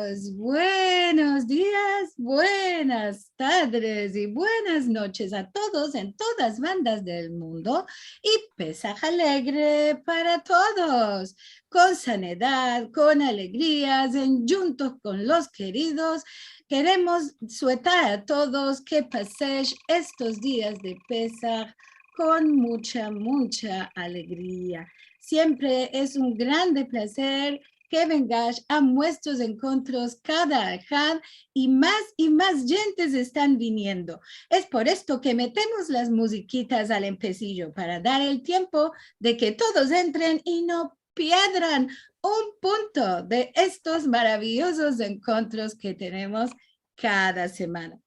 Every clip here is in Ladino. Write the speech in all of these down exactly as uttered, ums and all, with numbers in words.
Buenos dias, buenas tardes i buenas noches a todos en todas bandas del mundo i Pesah alegre para todos, kon sanedad, kon alegrias, endjuntos kon los keridos. Keremos suetar a todos ke pasesh estos dias de Pesah kon muncha, muncha alegria. Siempre es un grande plazer ke vengash a muestros enkontros kada ahad i mas i mas djentes estan viniendo. Es por esto ke metemos las muzikitas al empesijo para dar el tiempo de ke todos entren i no piedran un punto de estos maraviyozos enkontros ke tenemos kada semana.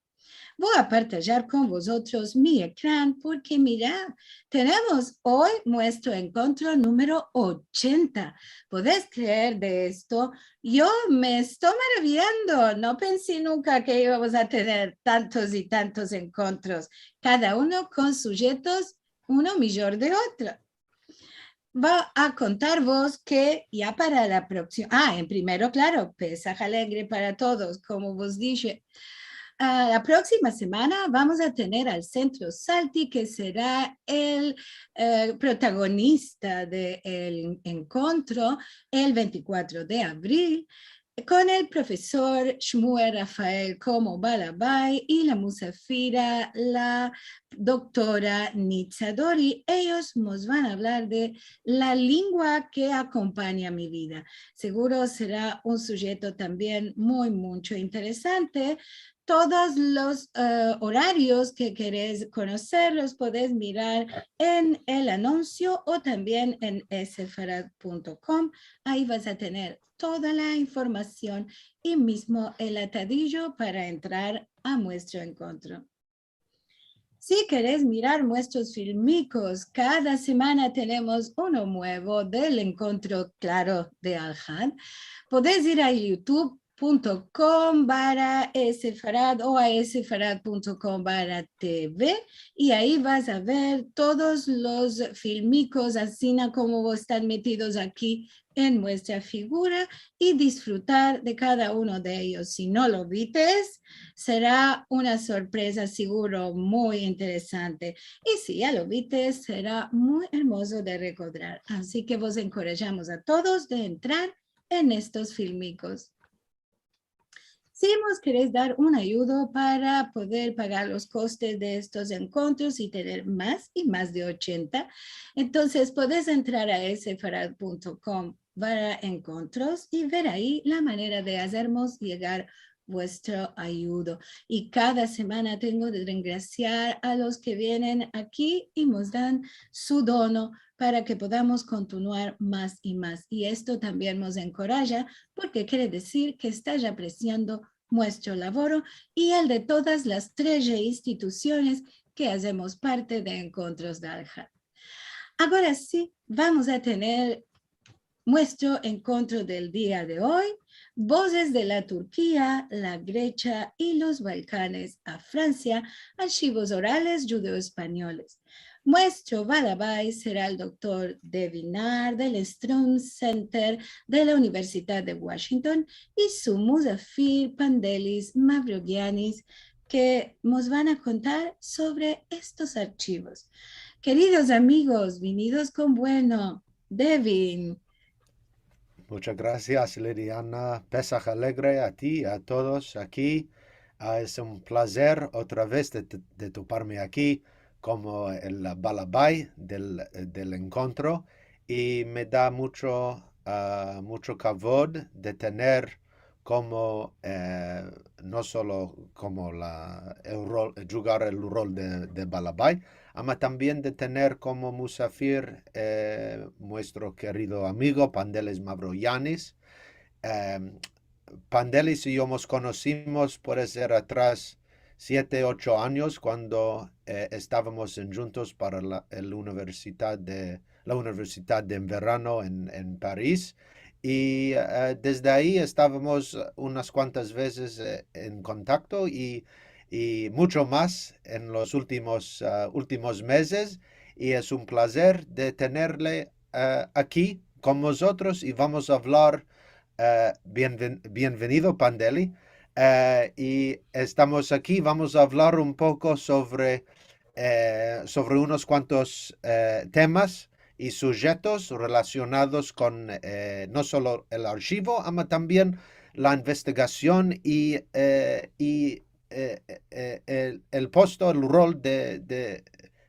Vo a partajar kon vozotros mi ekran, porke mira, tenemos oy muestro enkontro numero ochenta. Podes kreer de esto? Yo me esto maraviyando. No pensi nunka ke ivamos a tener tantos i tantos enkontros, kada uno kon sujetos uno mijor de otro. Vo a kontarvos ke ya para la proksima, ah, en primero, klaro, Pesah alegre para todos, komo vos dishe. Ah, la proksima semana vamos a tener al Sentro Salti, ke sera el, eh, protagonista de el enkontro el ventikuatro de avril, kon el profesor Shmuel Rafael komo balabai i la musafira, la doktora Nitza Dori. Eyos mos van a avlar de la lengua ke akompanya mi vida. Seguro sera un sujeto tambien muy, muncho interesante. Todos los, eh, orarios ke keres konoser los podes mirar en el anunsio o tambien en esefarad punto kom. Ayi vas a tener toda la informasion i mizmo el atadijo para entrar a muestro enkontro. Si keres mirar muestros filmikos, kada semana tenemos uno muevo del enkontro, klaro, de ahad. Podes ir a youtube punto kom barra esefarad o a esefarad punto kom barra tv, i ayi vas a ver todos los filmikos, asina komo estan metidos aki en muestra figura, i disfrutar de kada uno de eyos. Si no lo vites, sera una sorpreza seguro muy interesante. I si ya lo vites, sera muy ermozo de rekodrar. Ansi ke vos enkorajamos a todos de entrar en estos filmikos. Si mos keres dar un ayudo para poder pagar los kostes de estos enkontros i tener mas i mas de ochenta, entonses podes entrar a esefarad punto kom barra enkontros i ver ayi la manera de azermos yegar vuestro ayudo. I kada semana tengo de rengrasiar a los ke vienen aki i mos dan su dono para ke podamos kontinuar mas i mas. I esto tambien mos enkoraja, porke kere dizir ke estas apresiando muestro lavoro i el de todas las treze institusiones ke azemos parte de Enkontros de Alhad. Agora si, vamos a tener muestro enkontro del dia de oy, Vozes de la Turkia, la Gresia i los Balkanes a Fransia, arshivos orales djudeo-espanyoles. Muestro balabai sera el doktor Devinar del Strum Center de la Universidad de Washington i su musafir Pandelis Mavrogiannis, ke mos van a kontar sovre estos arshivos. Keridos amigos, vinidos kon bueno. Devin. Munchas grasias, Liliana. Pesah alegre a ti, a todos aki. Ah, es un plazer otra vez de, de toparme aki komo el balabai del, del enkontro, i me da muncho, ah, muncho kavod de tener komo, eh, no solo komo la, el rol, djugar el rol de, de balabai, ama tambien de tener komo musafir, eh, muestro kerido amigo Pandelis Mavrogiannis. Em, Pandelis i yo mos konosimos, puede ser atras siete, ocho anyos, kuando, eh, estavamos endjuntos para la, el universidad de, la Universidad de Enverano en, en Paris. I, eh, desde ayi estavamos unas kuantas vezes, eh, en kontakto i, i muncho mas en los ultimos, ah, ultimos mezes. I es un plazer de tenerle, eh, aki kon mozotros i vamos a avlar, Eh, bienven-, bienvenido, Pandeli. Eh, i estamos aki, vamos a avlar un poko sovre, eh, sovre unos kuantos, eh, temas i sujetos relasionados kon, eh, no solo el arshivo, ama tambien la investigasion i, eh, i, eh, eh, el, el posto, el rol de, de,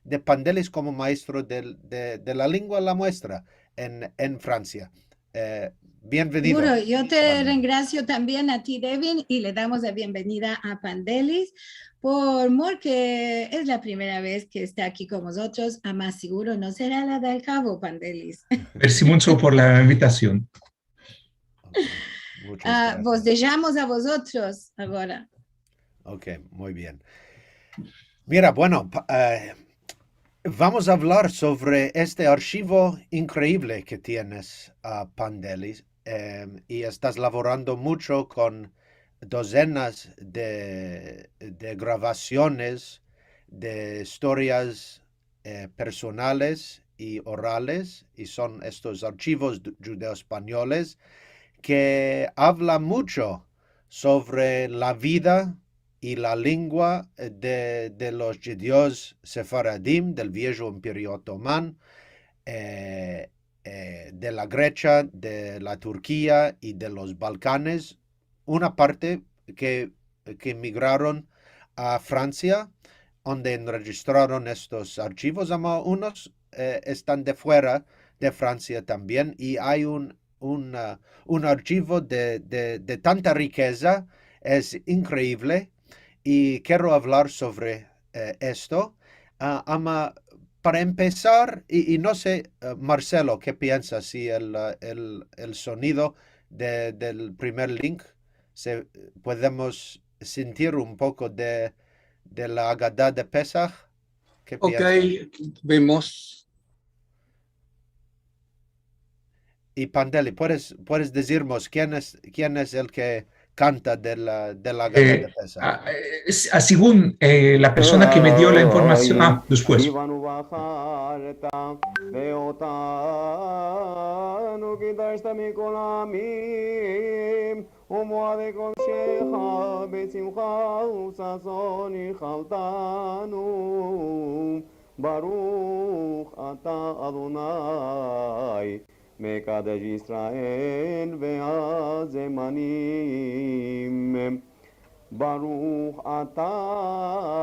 de Pandelis komo maestro del, de, de la lengua, la muestra en, en Fransia. Eh, bienvenido. Seguro, yo te rengrasio tambien a ti, Devin, i le damos la bienvenida a Pandelis, por mor ke es la primera vez ke esta aki kon mozotros, a mas seguro no sera la del kavo, Pandelis. Mersi muncho por la invitasion. Ok, muchas grasias. Ah, vos dejamos a vozotros agora. Ok, muy bien. Mira, bueno, pa-, eh, vamos a avlar sovre este arshivo inkreivle ke tienes, a Pandelis, em, i estas lavorando muncho kon dozenas de, de gravasiones de istorias, eh, personales i orales, i son estos arshivos du-, djudeo-espanyoles ke avla muncho sovre la vida i la lengua de, de los djudios sefaradim del viejo Imperio Otoman, eh, eh, de la Gresia, de la Turkia i de los Balkanes, una parte ke, ke emigraron a Fransia, onde enrejistraron estos arshivos, ama unos, eh, estan de fuera de Fransia tambien, i ay un, un, ah, un arshivo de, de, de tanta rikeza, es inkreivle, i kero avlar sovre, eh, esto. Ah, ama, para empesar, i, i no se, eh, Marcelo, ke piensas si el, ah, el, el sonido de, del primer link se, podemos sentir un poko de, de la Agada de Pesah? Ke piensas? Ok, vemos. I Pandeli, puedes, puedes dizirmos kien es, kien es el ke kanta de la, de la Agada de Pesah? Eh, a, eh, s-, a, segun, eh, la persona ke me dio la informasion, a, despues. ומועדי קודשך בשמחה וששון האכלתנו. ברוך אתה אדוני מקדש ישראל והזמנים. ברוך אתה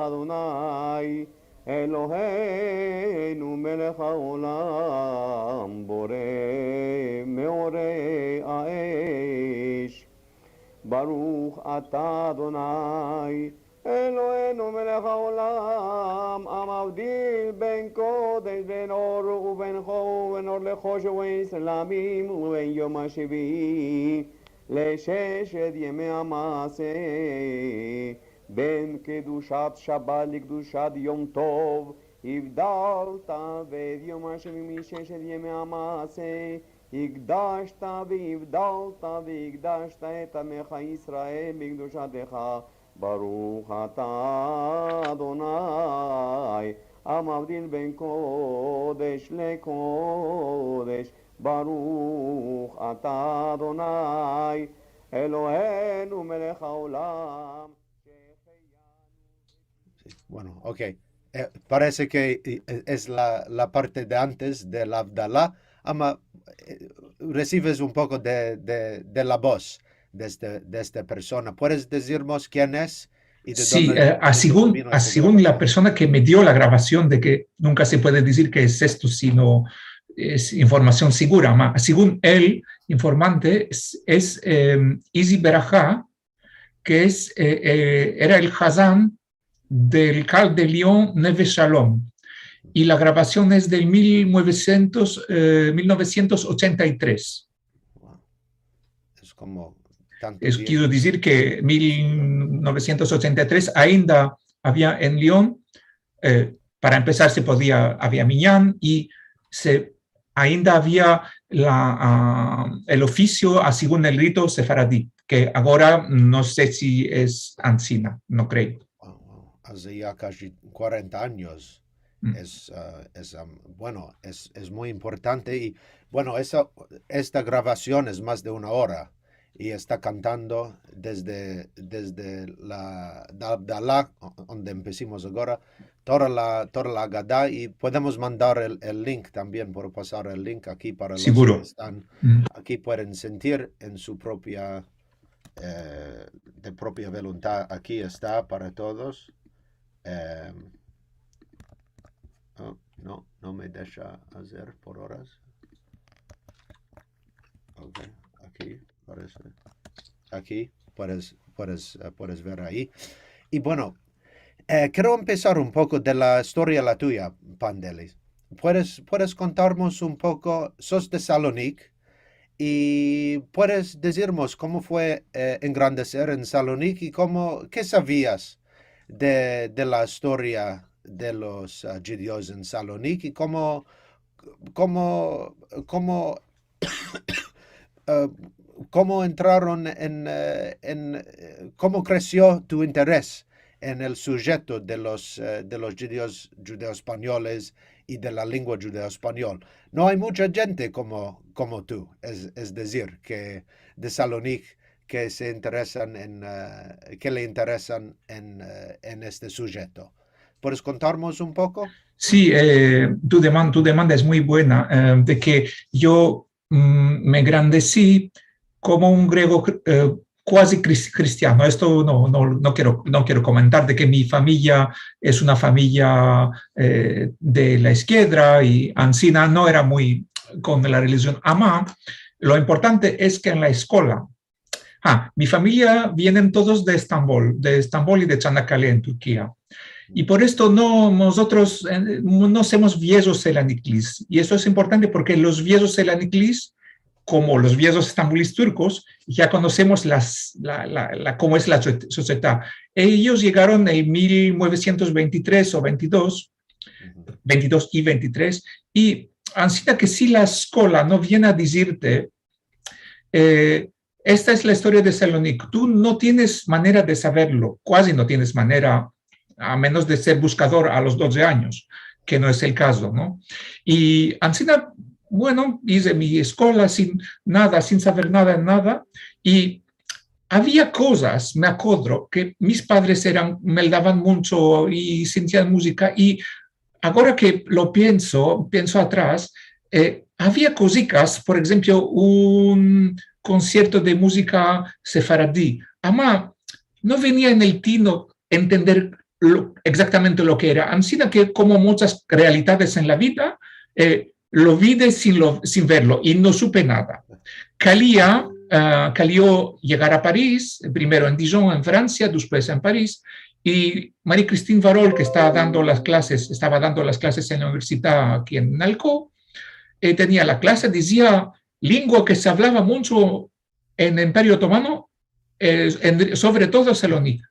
אדוני אלוהינו מלך העולם בורא מאורי האש. ברוך אתה אדוני אלוהינו מלך העולם המבדיל בין קודש ובין אור ובין חו-, ובין אור לחושך ובין שלמים ובין יום השביעי לששת ימי המעשה, בין קדושת שבת לקדושת יום טוב, הבדלת ואת יום השביעי מששת ימי המעשה, הקדשת והבדלת והקדשת את עמך ישראל בקדושתך. ברוך אתה אדוני המבדיל בין קודש לקודש. ברוך אתה אדוני אלוהינו מלך העולם. Si, bueno, ok. Eh, parese ke, eh, es la, la parte de antes de la Avdala, ama, eh, resives un poko de, de, de la boz de este, de esta persona. Puedes dizirmos kien es i de donde, eh, a, de donde segun, vino a, esta segun la grabasion? Persona ke me dio la grabasion, de ke nunka se puede dizir ke es esto, sino es informasion segura. Ma, segun el informante, es, es, em, Izi Beraha, ke es, eh, eh, era el hazan del Kal de Lyon Neve Shalom. I la grabasion es del mil novesientos, eh, mil novesientos ochenta i tres. Wow. Es komo tanto tiempo. Es, kero dizir ke mil novesientos ochenta i tres ainda avia en Lyon, eh, para empesar se podia, avia minyan i se ainda avia la, a, el ofisio a, segun el rito sefaradi, ke agora no se si es ansina, no kreo. Wow, wow. Aze ya kaji kuarenta anyos. Mm. Es, a, es, am, bueno, es, es muy importante i, bueno, esa, esta grabasion es mas de una ora. i esta kantando desde, desde la, da, da la, onde empesimos agora, toda la, toda la Agada, i podemos mandar el, el link tambien, por pasar el link aki para los ke estan aki, pueden sentir en su propia, eh, de propia voluntad. Aki esta para todos. Em, oh, no, no me desha azer por oras. Ok, aki parese. Aki puedes, puedes, eh, puedes ver ayi. I bueno, eh, kero empesar un poko de la istoria la tuya, Pandeli. Puedes, puedes kontarmos un poko, sos de Salonik, i puedes dizirmos komo fue, eh, engrandeser en Salonik i komo, ke savias de, de la istoria de los, ah, djudios en Salonik i komo, komo, komo eh, komo entraron en, eh, en, eh, komo kresio tu interes en el sujeto de los, eh, de los djudios djudeo-espanyoles i de la lengua djudeo-espanyol. No ay muncha djente komo, komo tu, es, es dizir, ke de Salonik, ke se interesan en, eh, ke le interesan en, eh, en este sujeto. Puedes kontarmos un poko? Si, eh, tu deman-, tu demanda es muy buena, eh, de ke yo mm, me engrandesi komo un grego, eh, kuazi kris-, kristiano. Esto no, no, no kero, no kero komentar de ke mi famiya es una famiya, eh, de la izkierdra i ansina no era muy kon la relijion. Ama, lo importante es ke en la eskola, ah, mi famiya vienen todos de Estambol, de Estambol i de Çanakkale en Turkia. I por esto no, mozotros, eh, no somos Viejos Selaniklis. I esto es importante porke los Viejos Selaniklis, komo los Viejos Estambulis turkos, ya konosemos las, la, la, la, komo es la sosie-, sosiedad. Eyos yegaron en mil novesientos ventitres o ventidos, ventidos i ventitres, i ansina ke si la eskola no viene a dizirte, eh, esta es la istoria de Salonik. Tu no tienes manera de saverlo, kuazi no tienes manera, a menos de ser buskador a los dodze anyos, ke no es el kavzo, no? I ansina, bueno, ize mi eskola sin nada, sin saver nada, nada, i avia kozas, me akodro, ke mis padres eran, meldavan muncho i sintian muzika, i agora ke lo pienso, pienso atras, eh, avia kozikas, por enshemplo, un konsierto de muzika sefaradi. Ama, no venia en el tino entender lo, egzaktamente lo ke era. Ansina ke, komo munchas realidades en la vida, eh, lo vi de sin lo, sin verlo i no supe nada. Kalia, ah, kalio yegar a Paris, primero en Dijon, en Fransia, despues en Paris, i Marie-Christine Varol, ke esta dando las klases, estava dando las klases en la universidad aki en Nalco, eh, tenia la klase, dizia, lengua ke se avlava muncho en Imperio Otomano, eh, en, sovre todo Salonik.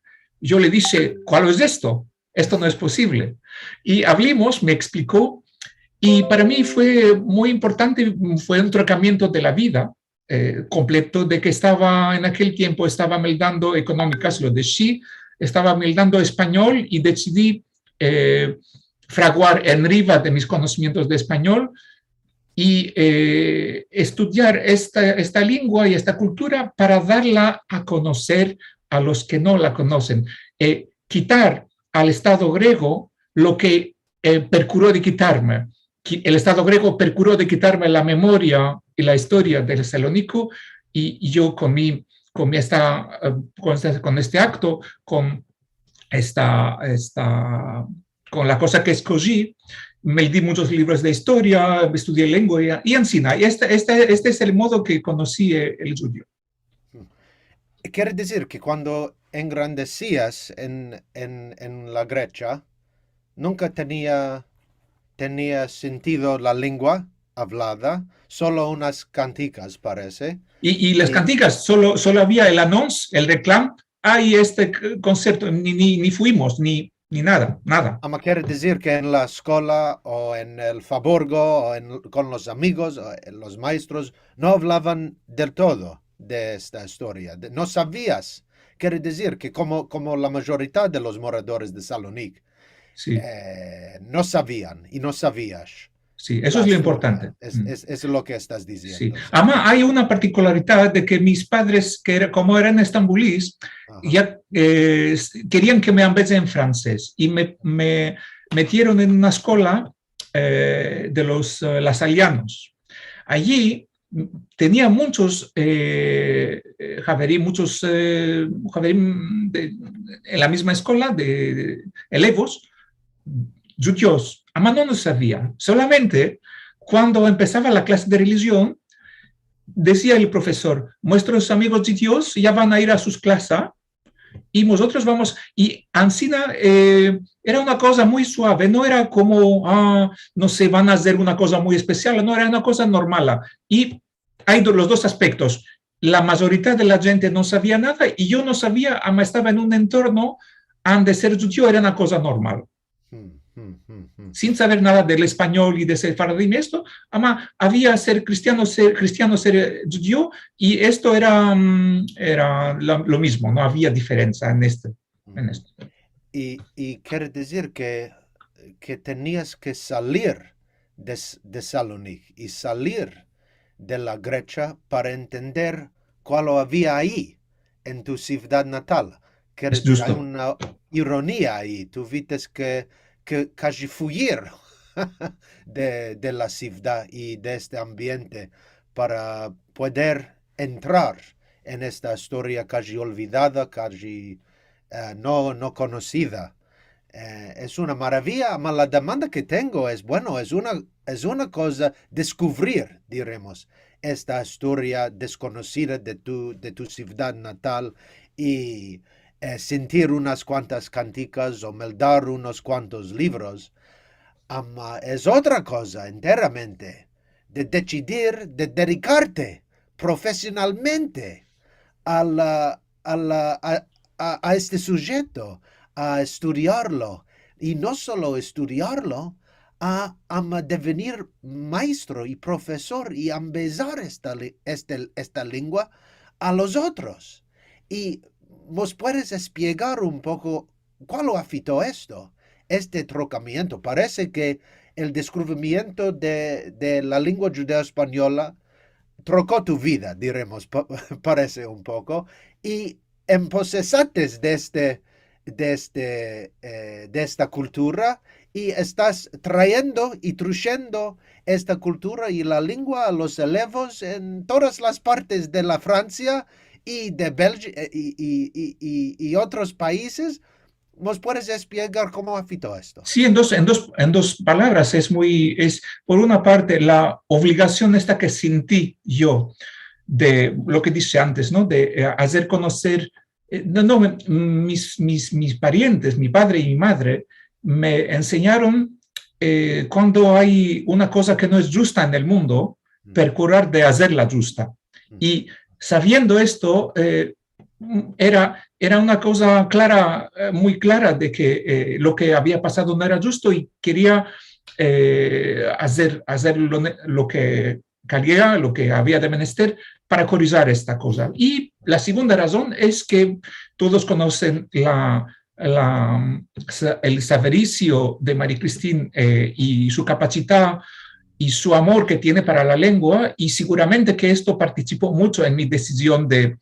Yo le dishe, kual es esto? Esto no es posivle. I avlimos, me ekspliko, i para mi fue muy importante, fue un trokamiento de la vida, eh, kompleto, de ke estava, en akel tiempo estava meldando ekonomikas, lo deshi, estava meldando espanyol i desidi, eh, fraguar en riva de mis konosimientos de espanyol i, eh, estudiar esta, esta lengua i esta kultura para darla a konoser a los ke no la konosen. Eh, kitar al Estado grego lo ke, eh, prokuro de kitarme. Ki-, el Estado grego prokuro de kitarme la memoria i la istoria de Saloniko, i yo kon mi, kon mi esta, eh, kon este, kon este akto, kon esta, esta kon la koza ke eskoji, meldi munchos livros de istoria, estudiai lengua i, i ansina. I este, este, este es el modo ke konosi el, el djudio. Kere dizir ke kuando engrandesias en, en, en la Gresia, nunka tenia, tenia sentido la lengua avlada, solo unas kantikas, parese. I, i las kantikas, solo, solo avia el anons, el reklam, ay este k-, konserto, ni, ni, ni fuimos, ni, ni nada, nada. Ama kere dizir ke en la eskola o en el faborgo o en, kon los amigos o, eh, los maestros no avlavan del todo de esta istoria. De, no savias. Kere dizir ke komo, komo la mayoridad de los moradores de Salonik, si, eh, no savian i no savias. Si, esto es lo importante. Es, es, es lo ke estas diziendo. Si. Ama, ay una partikularidad de ke mis padres, ke era, komo eran estambulis, ya, eh, s-, kerian ke me ambeze en fransez i me, me metieron en una eskola, eh, de los, eh, lasalyanos. Ayi, mm, tenia munchos, eh, eh, haverim, munchos, eh, haverim de, en la mizma eskola de, de elevos djudios. Ama no lo savian. Solamente kuando empesava la klase de relijion, dezia el profesor: "Muestros amigos djudios ya van a ir a sus klasa, i mozotros vamos", i ansina, eh, era una koza muy suave, no era komo, ah, no se, van a azer una koza muy espesial, no, era una koza normal. I ay do-, los dos aspektos. La mayorita de la djente no savia nada i yo no savia, ama estava en un entorno ande ser djudio era una koza normal. Sin saver nada del espanyol i de sefardim, esto, ama avia ser kristiano, ser kristiano, ser, eh, djudio, i esto era, mm, era la, lo mizmo, no avia diferensa en este, en esto. I, i kere dizir ke, ke tenias ke salir de S-, de Salonik i salir de la Gresia para entender kualo avia ayi en tu sivdad natal. Kere dizir, ay una ironia ayi. Tuvites ke, ke kaji fuyir de, de la sivdad i de este ambiente para pueder entrar en esta istoria kaji olvidada, kaji, eh, no, no konosida. Eh, es una maraviya, ma la demanda ke tengo es, bueno, es una, es una koza deskuvrir, diremos, esta istoria deskonosida de tu, de tu sivdad natal i, eh, sentir unas kuantas kantikas o meldar unos kuantos livros. Ama es otra koza enteramente de desidir de dedikarte profesionalmente a la, a la, a, a, a este sujeto, a estudiarlo, i no solo estudiarlo, a, ama devenir maestro i profesor i ambezar esta li-, este, esta lengua a los otros. I mos puedes espiegar un poko kualo afekto esto, este trokamiento? Parese ke el deskuvrimiento de, de la lengua djudeo-espanyola troko tu vida, diremos, pa-, parese un poko, i emposesates de este, de este, eh, de esta kultura, i estas trayendo i truyendo esta kultura i la lengua a los elevos en todas las partes de la Fransia i de Belgi-, eh, i, i, i, i, i otros paizes. Mos puedes espiegar komo afekto esto? Si, en dos, en dos, en dos palavras, es muy, es, por una parte, la obligasion esta ke senti yo de lo ke dishe antes, no? De, eh, azer konoser, eh, no, no, me, mis, mis, mis parientes, mi padre i mi madre, me ensenyaron, eh, kuando ay una koza ke no es djusta en el mundo, prokurar de azerla djusta. I saviendo esto, eh, era, era una koza klara, eh, muy klara de ke, eh, lo ke avia pasado no era djusto i keria, eh, azer, azer lo ne-, lo ke kalia, lo ke avia de menester para korijir esta koza. I la segunda razon es ke todos konosen la, la, sa-, el saverisio de Marie-Christine, eh, i su kapasita i su amor ke tiene para la lengua, i seguramente ke esto partisipo muncho en mi desizion de,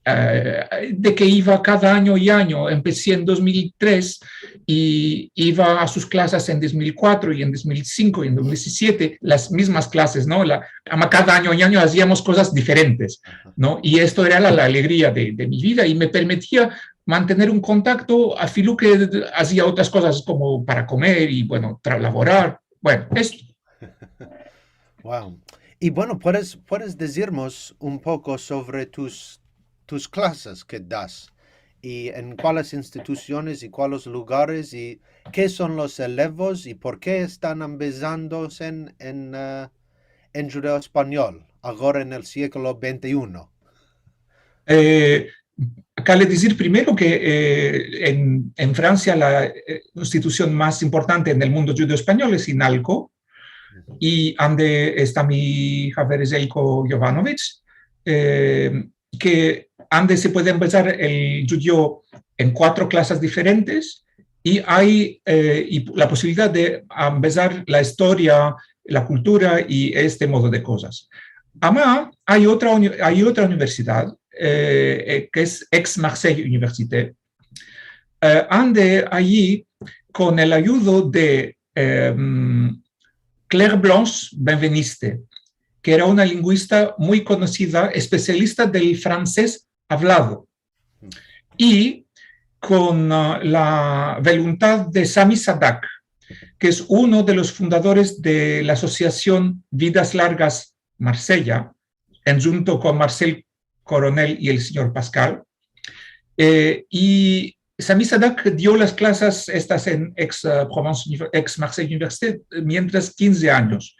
eh, de ke iva kada anyo i anyo. Empesi en dos mil tres i iva a sus klasas en dos mil kuatro i en dos mil sinko i en dos mil dizisiete, las mizmas klases, no? La, ama kada anyo i anyo aziamos kozas diferentes, no? I esto era la, la alegria de, de mi vida i me permitia mantener un kontakto, afilu ke azia otras kozas komo para komer i, bueno, tra-, lavorar. Bueno, esto. Wow. I, bueno, puedes, puedes dizirmos un poko sovre tus, tus klases ke das i en kualas institusiones i kualos lugares i ke son los elevos i por ke estan ambezandose en, en, eh, en djudeo-espanyol, agora en el siglo vente i uno? Eh, kale dizir primero ke, eh, en, en Fransia la, eh, institusion mas importante en el mundo djudeo-espanyol es INALCO, i ande esta mi haver Zeljko Jovanović, eh, ke ande se puede ambezar el djudeo en kuatro klasas diferentes, i ay, eh, i la posibilidad de ambezar la istoria, la kultura i este modo de kozas. Ama ay otra uni-, ay otra universidad, eh, eh, ke es Aix-Marseille Université, eh, ande ayi, kon el ayudo de, em, Claire Blanche Benveniste, ke era una linguista muy konosida, espesialista del fransez avlado, i kon, ah, la voluntad de Sami Sadak, ke es uno de los fundadores de la asosiasion Vidas Largas Marsella, endjunto kon Marcel Coronel i el sinyor Pascal. Eh, i Sami Sadak dio las klasas estas en Aix, eh, Provence Univer-, Aix-Marseille Université, eh, mientras kinze anyos.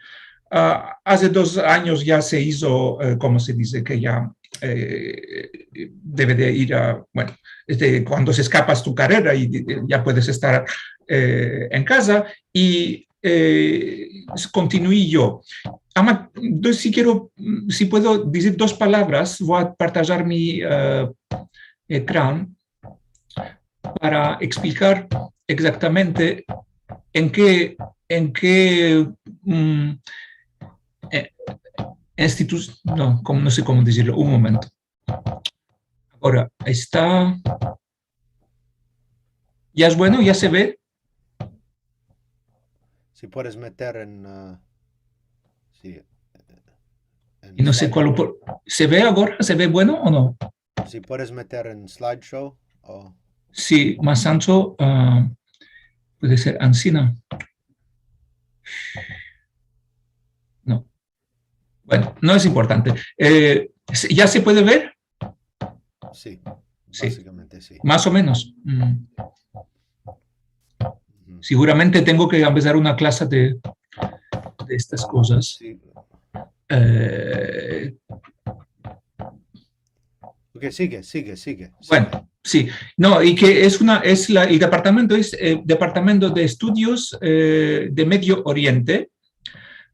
Ah, aze dos anyos ya se izo, eh, komo se dize, ke ya, eh, deve de ir a, bueno, este, kuando se eskapas tu karera i, eh, ya puedes estar, eh, en kaza, i, eh, kontinuí yo. Ama, entonses, si kero, si puedo dizir dos palavras, vo a partajar mi, eh, ekran para eksplikar egzaktamente en ke, en ke, mm, eh, institu-, no, komo, no se komo dizirlo, un momento. Agora, esta. Ya es bueno? Ya se ve? Si puedes meter en, ah, si, en I no se slideshow. Kual, se ve agora? Se ve bueno o no? Si puedes meter en slideshow o... Si, mas ancho, ah, puede ser ansina. No. Bueno, no es importante. Eh, ¿se-, ya se puede ver? Si, Si. Basikamente si. Mas o menos. Mm. Uhu. Seguramente tengo ke ambezar una klase de, de estas kozas. Si. Eh, Ok, sige, sige, sige, sige. Bueno, si. No, i ke es una, es la, el departamento es, eh, Departamento de Estudios, eh, de Medio Oriente.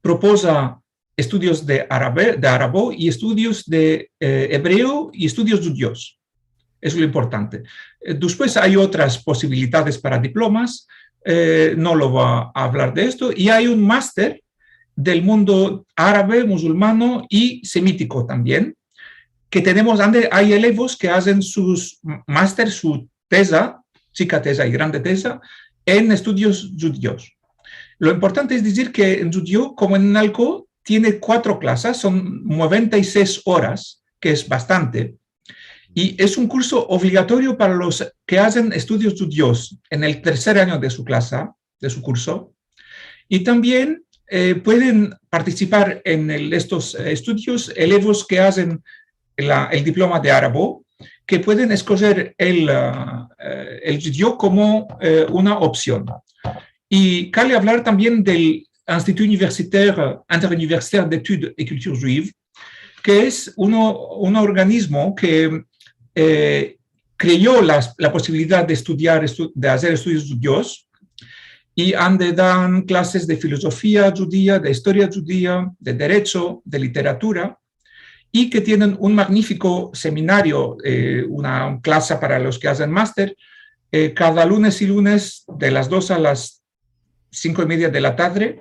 Propoza estudios de arabe, de arabo i estudios de, eh, ebreo i estudios djudios. Es lo importante. Eh, despues ay otras posibilidades para diplomas, eh, no lo vo a avlar de esto, i ay un master del mundo arabe, musulmano i semitiko tambien, ke tenemos, ande ay elevos ke azen sus m-, master, su teza, chika teza i grande teza, en estudios djudios. Lo importante es dizir ke en djudio, komo en alko, tiene kuatro klasas, son noventa i sesh oras, ke es bastante, i es un kurso obligatorio para los ke azen estudios djudios en el terser anyo de su klasa, de su kurso, i tambien, eh, pueden partisipar en el, estos, eh, estudios elevos ke azen la, el diploma de arabo, ke pueden eskojer el, ah, eh, el djudio komo, eh, una opsion. I kale avlar tambien del Institut Universitaire, Interuniversitaire d'Etudes et Culture Juive, ke es uno, un organismo ke, eh, kreo la, la posibilidad de estudiar, estu-, de azer estudios djudios, i ande dan klases de filozofia djudia, de istoria djudia, de derecho, de literatura, i ke tienen un magnifiko seminario, eh, una klasa para los ke azen master, eh, kada lunes i lunes de las dos a las sinko i media de la tadre,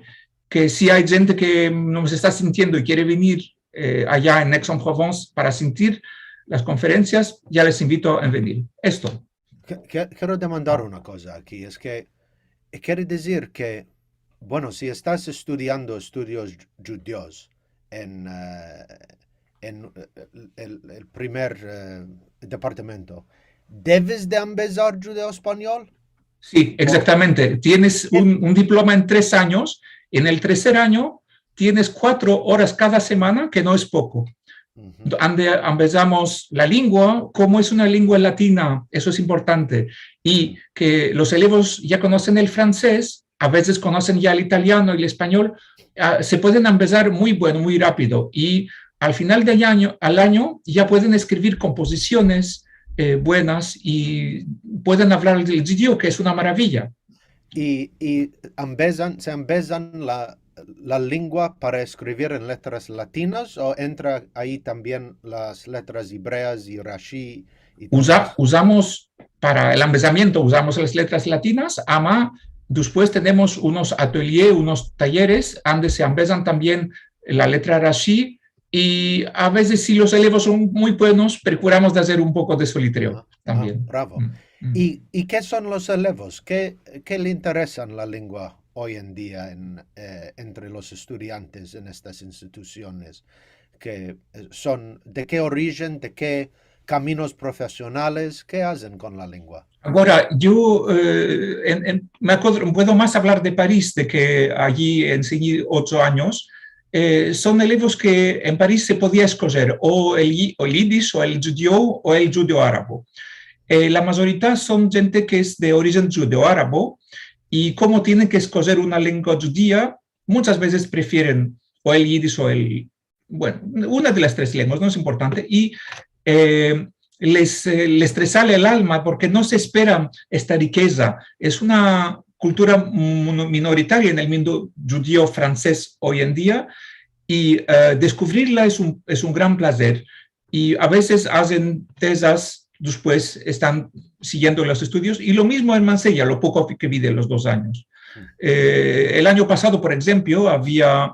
ke si ay djente ke no se esta sintiendo i kere venir, eh, aya en Aix-en-Provence para sintir las konferensias, ya les invito a venir. Esto. Ke-, ke-, kero demandar una koza aki, es ke, eh, kere dizir ke, bueno, si estas estudiando estudios dju-, djudios en, eh, en, eh, el, el primer, eh, departamento, deves de ambezar djudeo-espanyol? Si, egzaktamente. Tienes un, un diploma en tres anyos. En el terser anyo tienes kuatro oras kada semana, ke no es poko. Uhu. Ande ambezamos la lengua, komo es una lengua latina, eso es importante, i ke los elevos ya konosen el fransez, a vezes konosen ya el italiano i el espanyol, ah, se pueden ambezar muy bueno, muy rapido, i al final del anyo, al anyo ya pueden eskrivir kompozisiones, eh, buenas i pueden avlar el djudio, ke es una maravia. I, i ambezan, se ambezan la, la lengua para eskrivir en letras latinas o entra ayi tambien las letras ebreas i Rashi i todo esto? Uzamos para el ambezamiento, uzamos las letras latinas, ama Despues tenemos unos ateliers, unos tayeres, ande se ambezan tambien la letra rashi, i a vezes, si los elevos son muy buenos, prokuramos de azer un poko de solitreo tambien. Bravo. I, i ke son los elevos? Ke, ke le interesan la lengua oy en dia en, eh, entre los estudiantes en estas institusiones? Ke, eh, son, de ke orijen, de ke kaminos profesionales, ke azen kon la lengua? Agora, yo, eh, en, en, me akodro, puedo mas avlar de Paris, de ke ayi ensenyi ocho anyos. Eh, son elevos ke en Paris se podia eskojer o el yi-, o el yidish, o el djudio, o el djudeo-arabo. Eh, la mazorita son djente ke es de orijen djudeo-arabo, i komo tienen ke eskojer una lengua djudia, muchas vezes prefieren o el yidish o el, bueno, una de las tres lenguas, no es importante, i, eh, les, eh, les tresale el alma porke no se esperan esta rikeza. Es una kultura mono-, minoritaria en el mundo djudio-franses oy en dia, i, eh, deskuvrirla es un, es un gran plazer. I a vezes azen tezas, despues estan siguiendo los estudios, i lo mizmo en Marsella, lo poko ke vi de los dos anyos. Eh, el anyo pasado, por enshemplo, avia,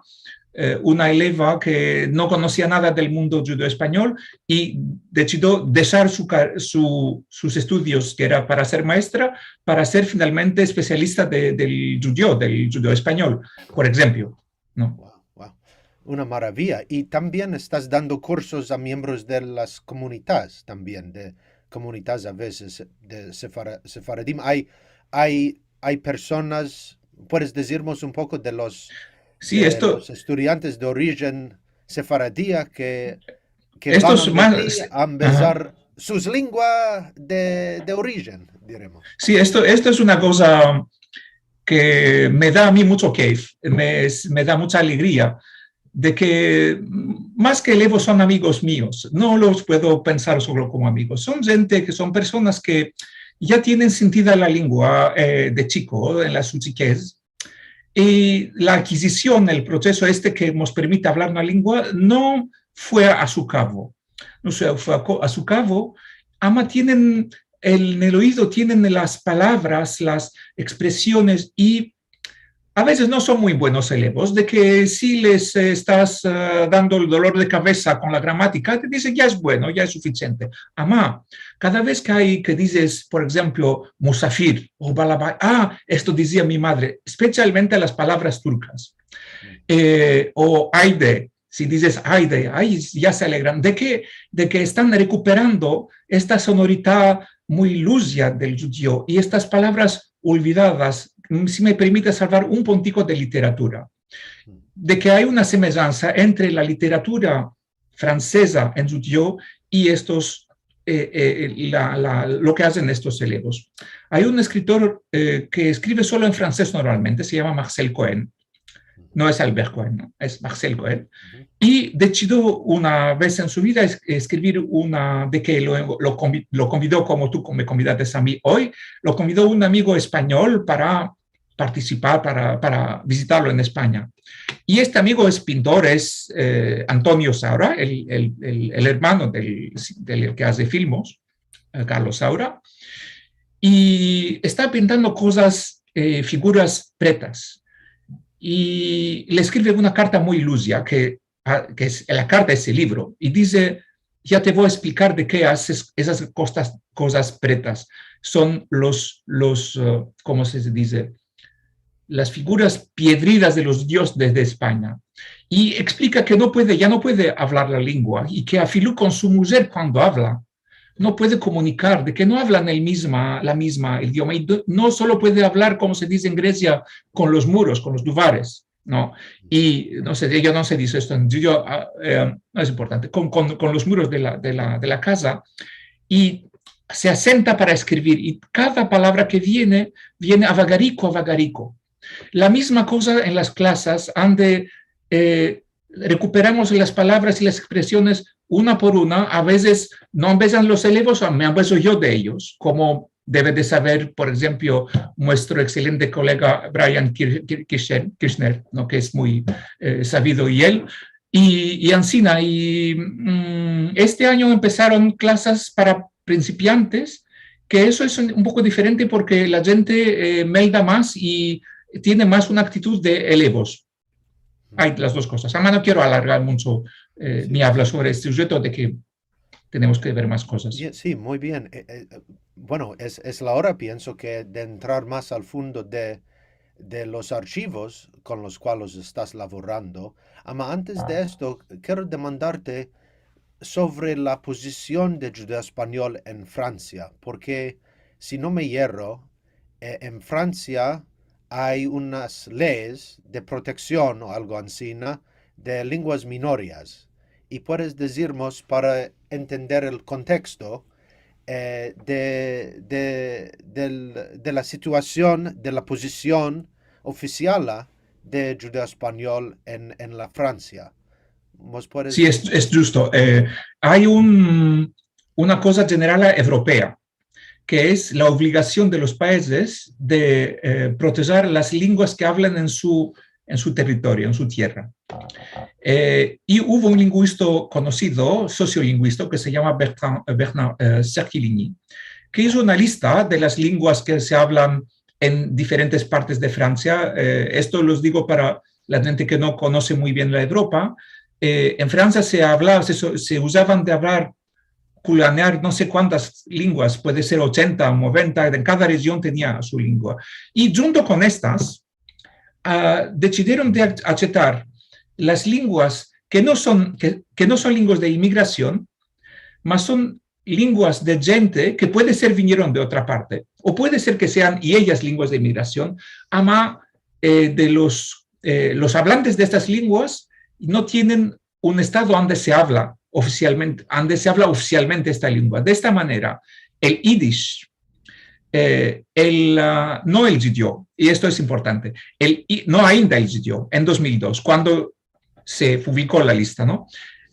eh, una eleva ke no konosia nada del mundo djudeo-espanyol i desidio deshar su ka-, su, sus estudios, ke era para ser maestra, para ser finalmente espesialista de, del djudeo, del djudeo-espanyol, por enshemplo, no? Wow, wow. Una maraviya. I tambien estas dando kursos a miembros de las komunitas tambien, de komunitas a vezes de sefara-, sefaradim. Ay, ay, ay personas, puedes dizirmos un poko de los, si, de esto, los estudiantes de orijen sefaradia ke, ke van a, mas, a ambezar sus lengua de, de orijen, diremos? Si, esto, esto es una koza ke me da a mi mucho keif, me, me da mucha alegria, de ke mas ke elevos son amigos mios, no los puedo pensar solo komo amigos. Son djente ke son personas ke ya tienen sentida la lengua, eh, de chiko, en la su chikez, i la akizision, el proseso este ke mos permite avlar una lengua, no fue a su kavo. No se fue a ko-, a su kavo, ama tienen el, en el oido tienen las palavras, las ekspresiones, i a vezes no son muy buenos elevos, de ke si les, eh, estas, eh, dando el dolor de kavesa kon la gramatika, te dizen, ya es bueno, ya es sufisiente. Ama, kada vez ke ay, ke dizes, por enshemplo, musafir o balabai, a, esto dizia mi madre, espesialmente las palavras turkas. Eh, o ayde, si dizes ayde, ay, ya se alegran. De ke? De ke estan rekuperando esta sonorita muy luzia del djudeo i estas palavras olvidadas, mm, si me permite salvar un puntiko de literatura, de ke ay una semejansa entre la literatura franseza en djudeo i estos, eh, eh, la, la, lo ke azen estos elevos. Ay un eskritor, eh, ke eskrive solo en franses normalmente, se yama Marcel Cohen. No es Albert Cohen, no, es Marcel Cohen. I desidio una vez en su vida es-, eskrivir una, de ke lo, lo konvi-, lo konvido komo tu me konvidates a mi oy, lo konvido un amigo espanyol para partisipar, para, para vizitarlo en Espanya. I este amigo es pintor, es, eh, Antonio Saura, el, el, el, el ermano del, del ke aze filmos, eh, Carlos Saura, i esta pintando kozas, eh, figuras pretas. I le eskrive una karta muy luzia ke, a, ke es, la karta es el livro, i dize, ya te vo a esplikar de ke azes esas kostas, kozas pretas. Son los, los, eh, komo se dize? Las figuras piedridas de los dioses de Espanya. I eksplika ke no puede, ya no puede avlar la lengua i ke afilu kon su mujer kuando avla, no puede komunikar, de ke no avlan el mizma, la mizma idioma. I do-, no solo puede avlar, komo se dize en Gresia, kon los muros, kon los duvares, no? I no se, yo no se dize esto en djudeo, a, eh, no es importante, kon, kon, kon los muros de la, de la, de la kaza, i se asenta para eskrivir, i kada palavra ke viene, viene avagariko, avagariko. La mizma koza en las klasas, ande, eh, rekuperamos las palavras i las ekspresiones una por una, a vezes no ambezan los elevos, a, me ambezo yo de eyos, komo deve de saver, por enshemplo, muestro ekselente kolega Brian Kir-, Kir-, Kirchner, Kirchner, no? Ke es muy, eh, savido i el. I, i ansina, i, mm, este anyo empesaron klasas para prinsipiantes ke esto es un, un poko diferente porke la djente, eh, melda mas i tiene mas una aktitut de elevos. Ay las dos kozas. Ama no kero alargar muncho, eh, mi avla sovre este sujeto de ke tenemos ke ver mas kozas. Si, muy bien. Eh, eh, bueno, es, es la ora, pienso, ke de entrar mas al fundo de, de los arshivos kon los kualos estas lavorando. Ama antes de esto, kero demandarte sovre la pozision de djudeo-espanyol en Fransia, porke, si no me yerro, eh, en Fransia ay unas leyes de proteksion o algo ansina de lenguas minoras. I puedes dizirmos, para entender el konteksto, eh, de, de, del, de la situasion, de la pozision ofisiala de djudeo-espanyol en, en la Fransia. Mos puedes... Si, es, es djusto. Eh, ay un, una koza djeneral evropea, ke es la ovligasion de los paizes de, eh, protejar las lenguas ke avlan en su, en su territorio, en su tierra. Eh, i uvo un linguisto konosido, sosiolinguisto, ke se yama Bertrand, eh, Bernard, eh, Cerquilini, ke izo una lista de las lenguas ke se avlan en diferentes partes de Fransia. Eh, esto los digo para la djente ke no konose muy bien la Evropa. Eh, en Fransia se avla, se, se uzavan de avlar, kulanear no se kuantas lenguas, puede ser ochenta o noventa, en kada rejion tenia su lengua. I djunto kon estas, ah, desidieron de achetar las lenguas ke no son, ke, ke no son lenguas de imigrasion, mas son lenguas de djente ke puede ser vinieron de otra parte, o puede ser ke sean i eyas lenguas de imigrasion, ama, eh, de los, eh, los avlantes de estas lenguas no tienen un estado ande se avla ofisialmente, ande se avla ofisialmente esta lengua. De esta manera, el yiddish, eh, el, ah, no el djidio, i esto es importante, el, i, no ainda el djidio, en dos mil dos, kuando se publiko la lista, no?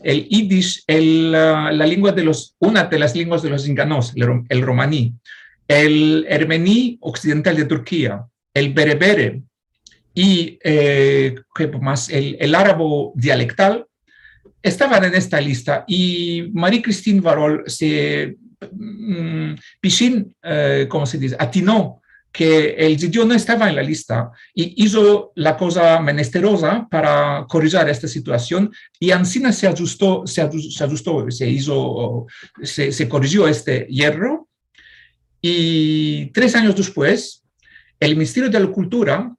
El yiddish, el, ah, la lengua de los, una de las lenguas de los inganos, el rom-, el romani, el ermeni oksidental de Turkia, el berebere, i, eh, ke mas, el, el arabo dialektal, estavan en esta lista. I Marie-Christine Varol se, mm, pishin, eh, komo se dize? Atino ke el djidio no estava en la lista i izo la koza menesteroza para korijar esta situasion, i ansina se ajusto, se aju-, se ajusto, se izo, se, se korijio este yerro, i tres anyos despues, el Ministerio de la Kultura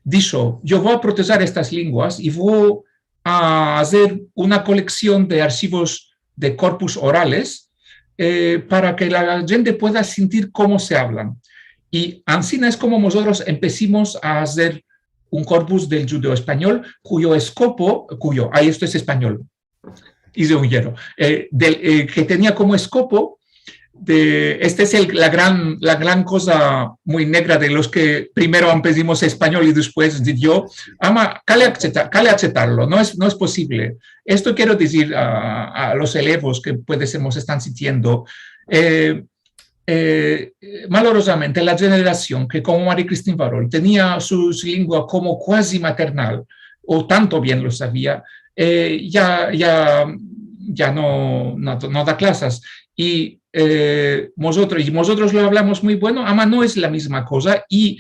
disho: "Yo vo a protejar estas lenguas i vo a azer una koleksion de arshivos de korpus orales, eh, para ke la djente pueda sintir komo se avlan." I ansina es komo mozotros empesimos a azer un korpus del djudeo-espanyol, kuyo eskopo, kuyo, ay, esto es espanyol, ize un yerro, eh, del, eh, ke tenia komo eskopo de, este es el, la gran, la gran koza muy negra de los ke primero empesimos espanyol i despues djidio, ama, kale achetar-, kale achetarlo, no es, no es posivle. Esto kero dizir a, a los elevos ke puede ser mos estan sintiendo, eh, eh, malorozamente, la djenerasion ke, komo Marie-Christine Varol, tenia su, su lengua komo kuazi maternal, o tanto bien lo savia, eh, ya, ya, ya no, no, no da klasas. I, eh, mozotros, i mozotros lo avlamos muy bueno, ama no es la mizma koza, i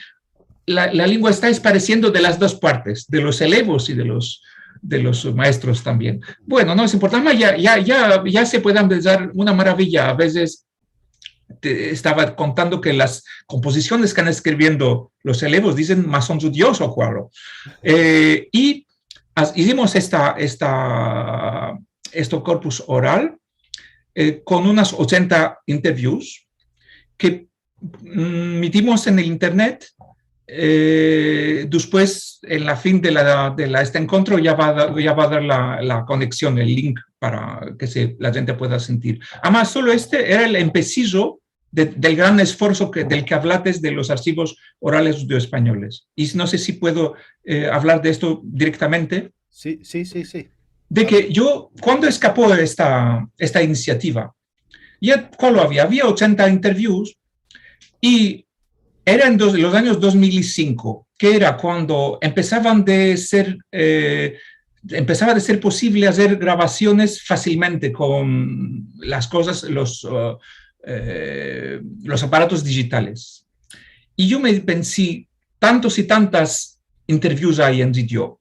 la, la lengua esta esparesiendo de las dos partes, de los elevos i de los, de los maestros tambien. Bueno, no es importante, ama ya, ya, ya, ya se puede empesar una maraviya. A vezes te, estava kontando ke las kompozisiones ke estan eskriviendo los elevos dizen mas o menos o kualo. Eh, i az-, izimos esta, esta, esto korpus oral, eh, kon unas ochenta interviews ke, mm, mitimos en el internet. Eh, despues, en la fin de la, de la, este enkontro, ya va a dar, ya va a dar la, la koneksion, el link para ke se, la djente pueda sintir. Ama solo este era el empesizo de, del gran esforso ke, del ke avlates de los arshivos orales djudeo-espanyoles. I no se si puedo, eh, avlar de esto direktamente. Si, si, si, si. De ke yo, kuando eskapo esta, esta inisiativa, ya, kualo avia? Avia ochenta interviews i era en dos, los anyos dos mil i sinko, ke era kuando empesavan de ser, eh, empesava de ser posivle azer gravasiones fasilmente kon las kozas, los, eh, eh, los aparatos dijitales. I yo me pensi, tantos i tantas interviews ay en video.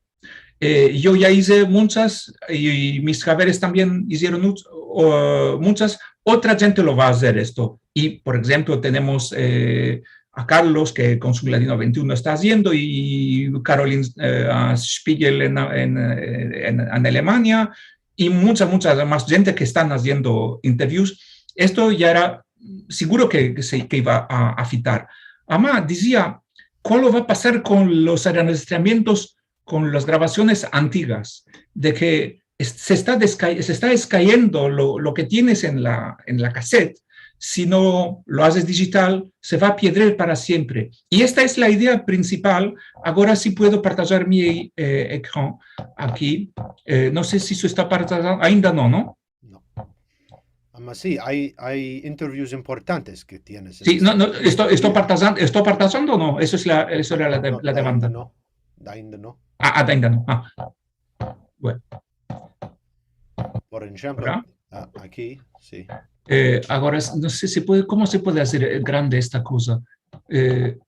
Eh, yo ya ize munchas i, i mis haveres tambien izieron much-, o, munchas. Otra djente lo va azer esto. I, por enshemplo, tenemos, eh, a Carlos, ke kon su Ladino vente i uno esta aziendo, i Caroline, eh, a Spiegel en, en, en, en Alemania, i muncha, muncha mas djente ke estan aziendo interviews. Esto ya era siguro ke, ke se, ke iva a afitar. Ama dizia, kualo va a pasar kon los arrejistramientos, kon las gravasiones antigas, de ke es-, se esta desca-, se esta eskayendo lo, lo ke tienes en la, en la kaset, si no lo azes dijital, se va a piedrer para siempre. I esta es la idea prinsipal. Agora si puedo partajar mi, eh, ekran aki. Eh, no se si se esta partajando, ainda no, no? No. Ama si, ay, ay interviews importantes ke tienes en... Si, no, no, esto, esto partajan-, esto partajando o no? Eso es la, eso era la de-, no, la demanda. Ainda no. Ainda no. A, a, ainda no. A. Bueno. Por enshemplo, a, aki, si. Eh, agora, no se si puede, komo se puede azer, eh, grande esta koza? Eh,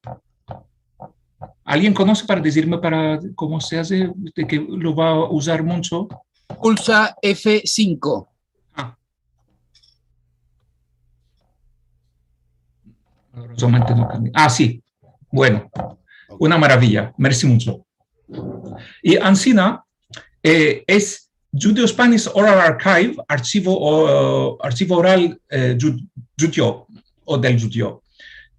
alguien konose para dizirme para komo se aze, de ke lo va a uzar muncho? Pulsa F sinko. A. Solamente no cambia. A, si. Bueno, una maravia. Mersi muncho. I ansina, eh, es Judeo-Spanish Oral Archive, archivo, o, archivo oral, eh, dju-, djudyo o del djudyo.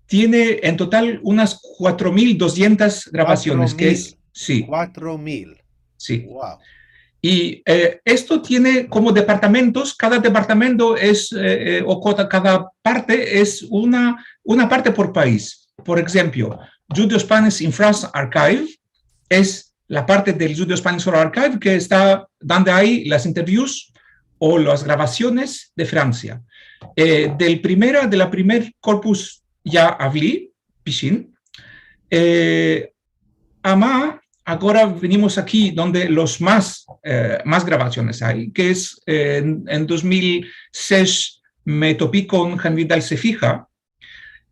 Tiene en total unas kuatro mil dosientas gravasiones, ke es, si. Kuatro mil. Si. Wow. I, eh, esto tiene komo departamentos, kada departamento es, eh, eh, o koda-, kada parte es una, una parte por pais. Por enshemplo, Judeo-Spanish in France Archive es la parte del Judeo-Spanish Oral Archive ke esta dando ay las interviews o las gravasiones de Fransia. Eh, del primera, de la primer corpus ya avli, pishin. Eh, ama, agora venimos aki donde los mas, eh, mas gravasiones ay, ke es, eh, en, en dos mil sesh me topi kon Jaime Vidal Cefija,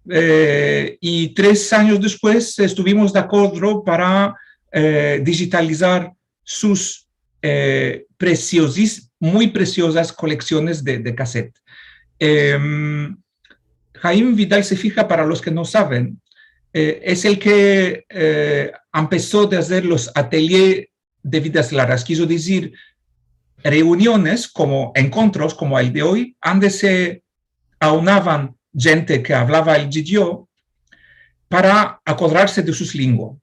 eh, i tres anyos despues estuvimos de akodro para, eh, dijitalizar sus, eh, presiozis-, muy presiozas koleksiones de, de kaset. Em, Jaime Vidal Cefija, para los ke no saven, eh, es el ke, eh, empeso de azer los ateliers de vidas largas, kizo dizir, reuniones komo enkontros komo el de oy, ande se aunavan djente ke avlava el djudyo para akodrarse de sus lingua.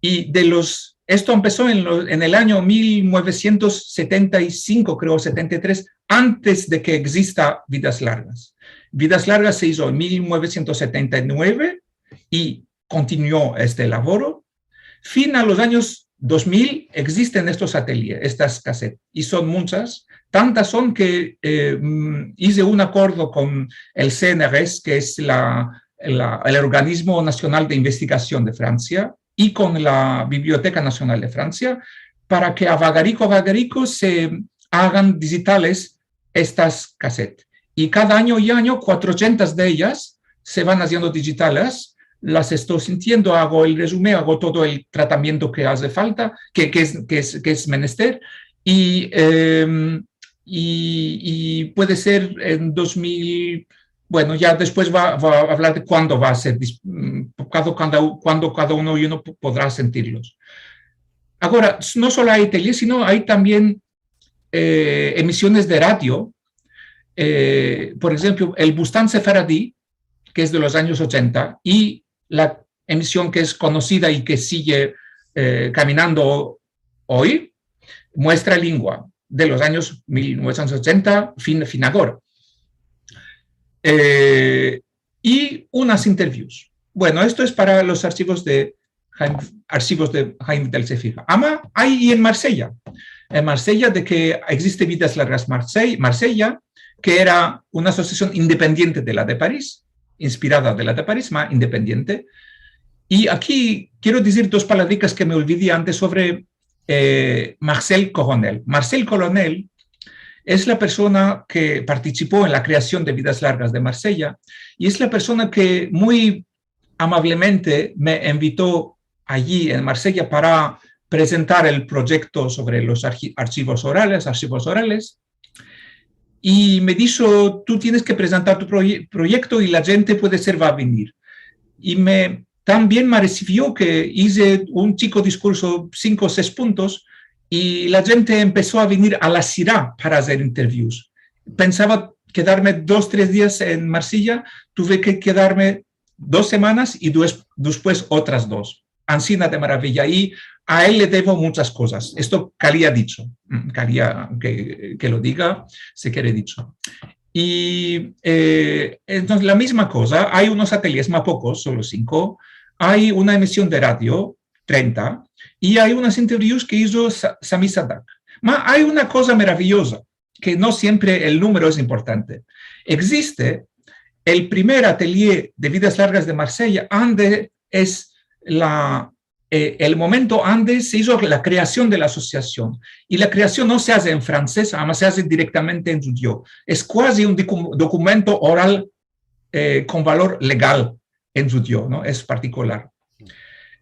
I de los, esto empeso en lo, en el anyo mil novesientos setenta i sinko, kreo, setenta i tres, antes de ke egzista Vidas Largas. Vidas Largas se izo en mil novesientos setenta i nueve i kontinuo este lavoro. Fin a los anyos dos mil egzisten estos ateliers, estas kaset, i son munchas, tantas son ke, eh, mm, ize un akordo kon el C N R S, ke es la, la, el Organismo Nasional de Investigasion de Fransia, i kon la Biblioteka Nasional de Fransia, para ke a vagariko, vagariko se agan dijitales estas kaset. I kada anyo i anyo, kuatrosientas de eyas se van aziendo dijitales, las esto sintiendo, ago el rezumen, ago todo el tratamiento ke aze falta, ke, ke es, ke es, ke es menester, i, em, i, i puede ser en dos mil, bueno, ya despues va, va a avlar de kuando va a ser dis-, mm, kada, kada, kuando kada uno i uno po-, podra sentirlos. Agora, s-, no solo ay ateliers, sino ay tambien, eh, emisiones de radio, eh, por enshemplo, el Bustan Sefaradi, ke es de los anyos ochenta, i la emision ke es konosida i ke sigue, eh, kaminando oy, Muestra Lingua, de los anyos mil novesientos ochenta, fin, fin agora. Eh, i unas interviews. Bueno, esto es para los arshivos de Jaime, arshivos de Jaime Vidal Cefija. Ama, ay i en Marsella. En Marsella, de ke egziste Vidas Largas Marsei-, Marsella, ke era una asosiasion independiente de la de Paris, inspirada de la de Paris, ma independiente. I aki kero dizir dos palavrikas ke me olvidi antes sovre, eh, Marcel Coronel. Marcel Coronel es la persona ke partisipo en la kreasion de Vidas Largas de Marsella i es la persona ke muy amavlemente me invito ayi en Marsella para prezentar el proyekto sovre los arhi-, arshivos orales, arshivos orales. I me disho, "Tu tienes ke prezentar tu proye-, proyekto i la djente puede ser va a venir." I me, tan bien me resivio ke ize un chiko diskurso, sinko o sesh puntos, i la djente empeso a venir a la sira para azer interviews. Pensava kedarme dos, tres dias en Marsella, tuve ke kedarme dos semanas i dues-, despues otras dos. Ansina de maravia. I a el le devo munchas kozas. Esto karia dicho, mm, karia ke, ke lo diga, se kere dicho. I, eh, entonses, la mizma koza, ay unos atelyes, ma pokos, solo sinko, ay una emision de radio, trenta, i ay unas interviews ke izo Sa-, Sami Sadak. Ma ay una koza maraviyoza, ke no siempre el numero es importante. Egziste el primer atelyé de Vidas Largas de Marsella, ande es la, eh, el momento ande se izo la kreasion de la asosiasion. I la kreasion no se aze en franses, ama se aze direktamente en djudio. Es kuazi un doku-, dokumento oral, eh, kon valor legal en djudio, no? Es partikular.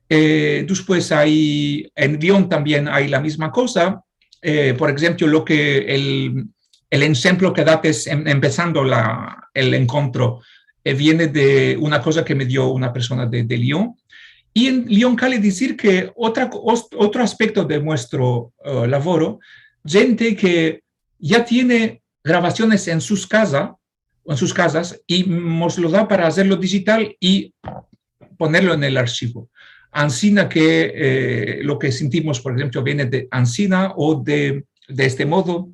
Eh, despues ay, en Lyon tambien ay la mizma koza. Eh, por enshemplo, lo ke el, el enshemplo ke date es em-, empesando la, el enkontro, eh, viene de una koza ke me dio una persona de, de Lyon. I en Lyon kale dizir ke otra ko-, os-, otro aspekto de muestro, eh, lavoro, djente ke ya tiene gravasiones en sus kaza, en sus kazas i mos lo da para azerlo dijital i ponerlo en el arshivo. Ansina ke, eh, lo ke sintimos, por enshemplo, viene de ansina o de, de este modo,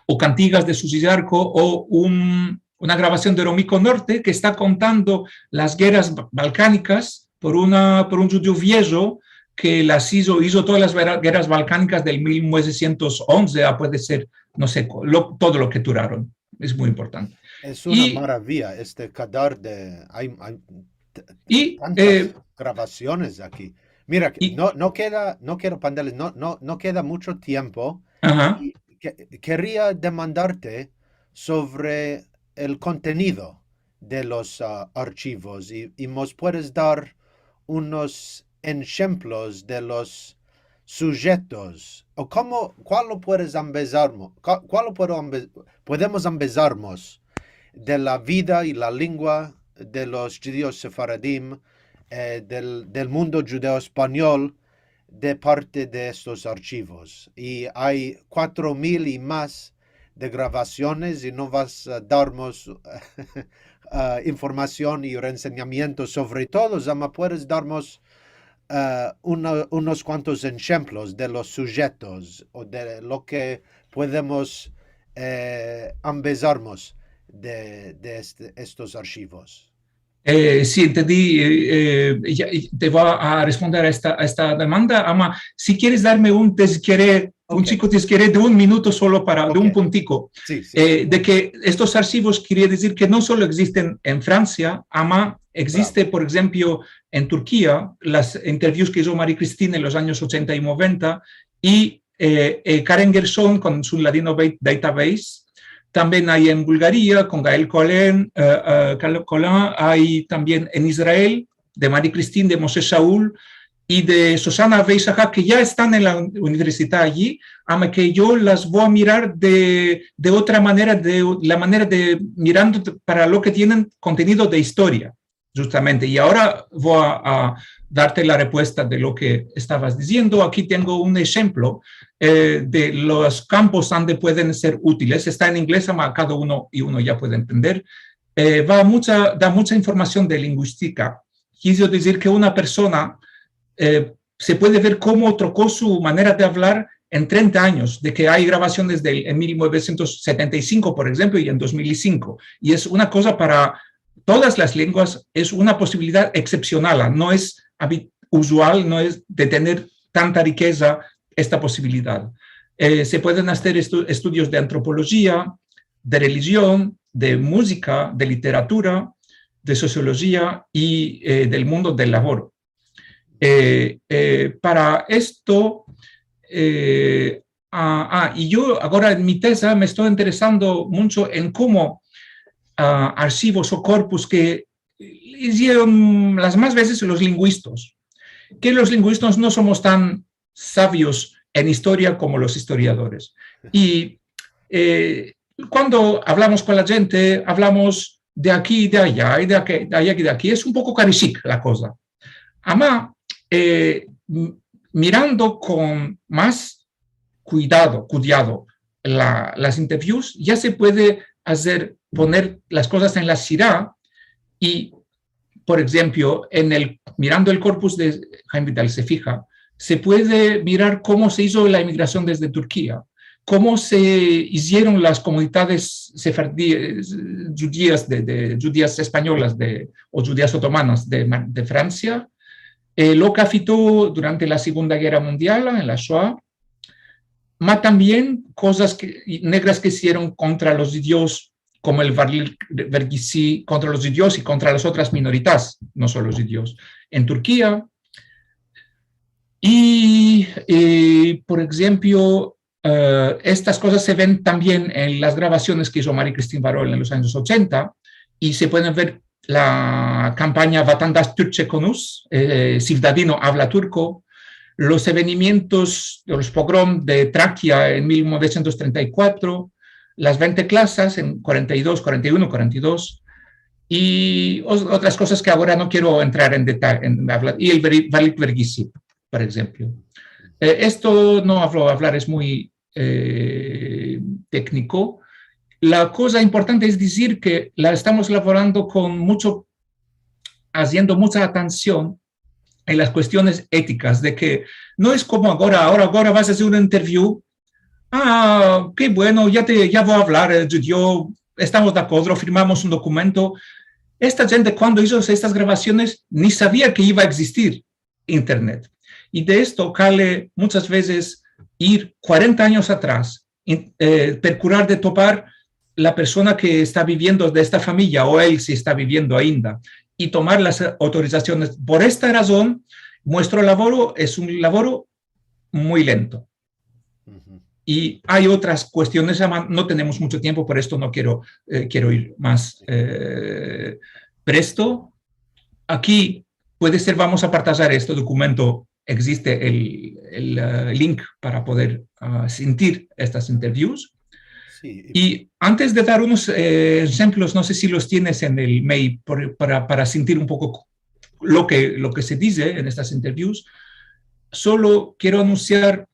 o kantigas de Susi Zarco, o un, una gravasion de Romico Norte ke esta kontando las gerras ba-, balkanikas por una, por un djudio viejo ke las izo, izo todas las vera-, gerras balkanikas del mil novesientos onze a, puede ser, no se, ko-, lo, todo lo ke duraron. Es muy importante. Es una maravia este kadar de, ay, ay t-, i, tantas, eh, gravasiones aki. Mira, ke i no, no keda, no kero pandeles, no, no, no keda muncho tiempo. Aha. I ke-, keria demandarte sovre el kontenido de los, ah, arshivos i, i mos puedes dar unos enshemplos de los sujetos, o komo, kualo puedes ambezarmo-, kua-, kualo puedo ambe-, podemos ambezarmos de la vida i la lengua de los djudios sefaradim, eh, del, del mundo djudeo-espanyol, de parte de estos arshivos. I ay kuatro mil i mas de gravasiones i no vas a darmos, ah, informasion i ensenyamiento sovre todos, ama puedes darmos, ah, una, unos kuantos enshemplos de los sujetos o de lo ke podemos, eh, ambezarmos de, de este, estos arshivos. Eh, si, entendi, eh, eh, ya, ya te vo a responder a esta, a esta demanda, ama si keres darme un tezkere, un, ok, chiko tezkere de un minuto solo para, de, ok, un puntiko, si, si, eh, de ke estos arshivos kere dizir ke no solo egzisten en Fransia, ama egziste, bravo, por enshemplo, en Turkia, las interviews ke izo Marie-Christine en los anyos ochenta i noventa, i eh, eh, Karen Gershon kon su Ladino Ba-, Database. Tambien ay en Bulgaria, kon Gaël Colin, eh, eh, Cal-, Colin, ay tambien en Israel, de Marie-Christine, de Moshe Shaul i de Shoshana Avei Shahak, ke ya estan en la un-, universidad ayi, ama ke yo las vo a mirar de, de otra manera, de la manera de mirando para lo ke tienen kontenido de istoria. Justamente. I agora vo a, a darte la repuesta de lo ke estavas diziendo. Aki tengo un enshemplo, eh, de los kampos ande pueden ser utiles. Esta en inglez, ama kada uno i uno ya puede entender. Eh, va muncha, da muncha informasion de linguistika. Kizo dizir ke una persona, eh, se puede ver komo troko su manera de avlar en trenta anyos, de ke ay gravasiones del, en mil novesientos setenta i sinko, por enshemplo, i en dos mil i sinko. I es una koza para todas las lenguas, es una posibilidad eksepsional, no es abi-, uzual, no es de tener tanta rikeza esta posibilidad. Eh, se pueden azer estu-, estudios de antropolojia, de relijion, de muzika, de literatura, de sosiolojia i, eh, del mundo del lavoro. Eh, eh, para esto, eh, a, a, i yo agora en mi teza me esto interesando muncho en komo, a, arshivos o korpus ke izieron las mas vezes los linguistas, ke los linguistas no somos tan savios en istoria komo los istoriadores. I, e, kuando avlamos kon la djente, avlamos de aki i de aya, i de aki, de aya i de aki. Es un poko karishik la koza. Ama, e, m-, mirando kon mas kuidado, kuidado la, las interviews, ya se puede azer, poner las kozas en la sira i, por enshemplo, en el, mirando el korpus de Haim Vital Sefiha, se puede mirar komo se izo la emigrasion desde Turkia, komo se izieron las komunidades sefardi-, djudias de, de, djudias espanyolas de, o djudias otomanas de, de Fransia, e, lo ke afekto durante la Segonda Gerra Mundial, en la Shoah, ma tambien kozas ke, negras ke izieron kontra los djudios, komo el Varlik Vergisi, kontra los djudios i kontra las otras minoritas, no solo los djudios, en Turkia. I, e, por enshemplo, e, estas kozas se ven tambien en las gravasiones ke izo Marie-Christine Varol en los anyos ochenta, i se pueden ver la kampanya Vatandash Türkçe Konuş, e, Sivdadino avla turko, los evenimientos de los pogrom de Trakia en mil novesientos trenta i kuatro, las vente klasas en kuarenta i dos, kuarenta i uno, kuarenta i dos, i os-, otras kozas ke agora no kero entrar en deta-, en avlar, i el Veri-, Varlik Vergisi, por enshemplo. E, esto no avlo avlar, es muy, e, tekniko. La koza importante es dizir ke la estamos lavorando kon muncho, aziendo muncha atension en las kuestiones etikas, de ke no es komo agora, agora, agora vas a azer un interview, a, ke bueno, ya te, ya vo a avlar, e, djudio, estamos de akodro, firmamos un dokumento. Esta djente, kuando izo estas gravasiones, ni savia ke iva a egzistir internet. I de esto kale munchas vezes ir kuarenta anyos atras, in-, e, prokurar de topar la persona ke esta biviendo, de esta famiya, o el si esta biviendo ainda, i tomar las, e, autorizasiones. Por esta razon, muestro lavoro es un lavoro muy lento. I ay otras kuestiones, ama no tenemos muncho tiempo, por esto no kero, e, kero ir mas, e, presto. Aki puede ser, vamos a partajyar este dokumento, egziste el, el, e, link para poder, a, sintir estas interviews. Si, i antes de dar unos, e, enshemplos, no se si los tienes en el mail, por, para, para sintir un poko lo ke, lo ke se dize en estas interviews, solo kero anunsiar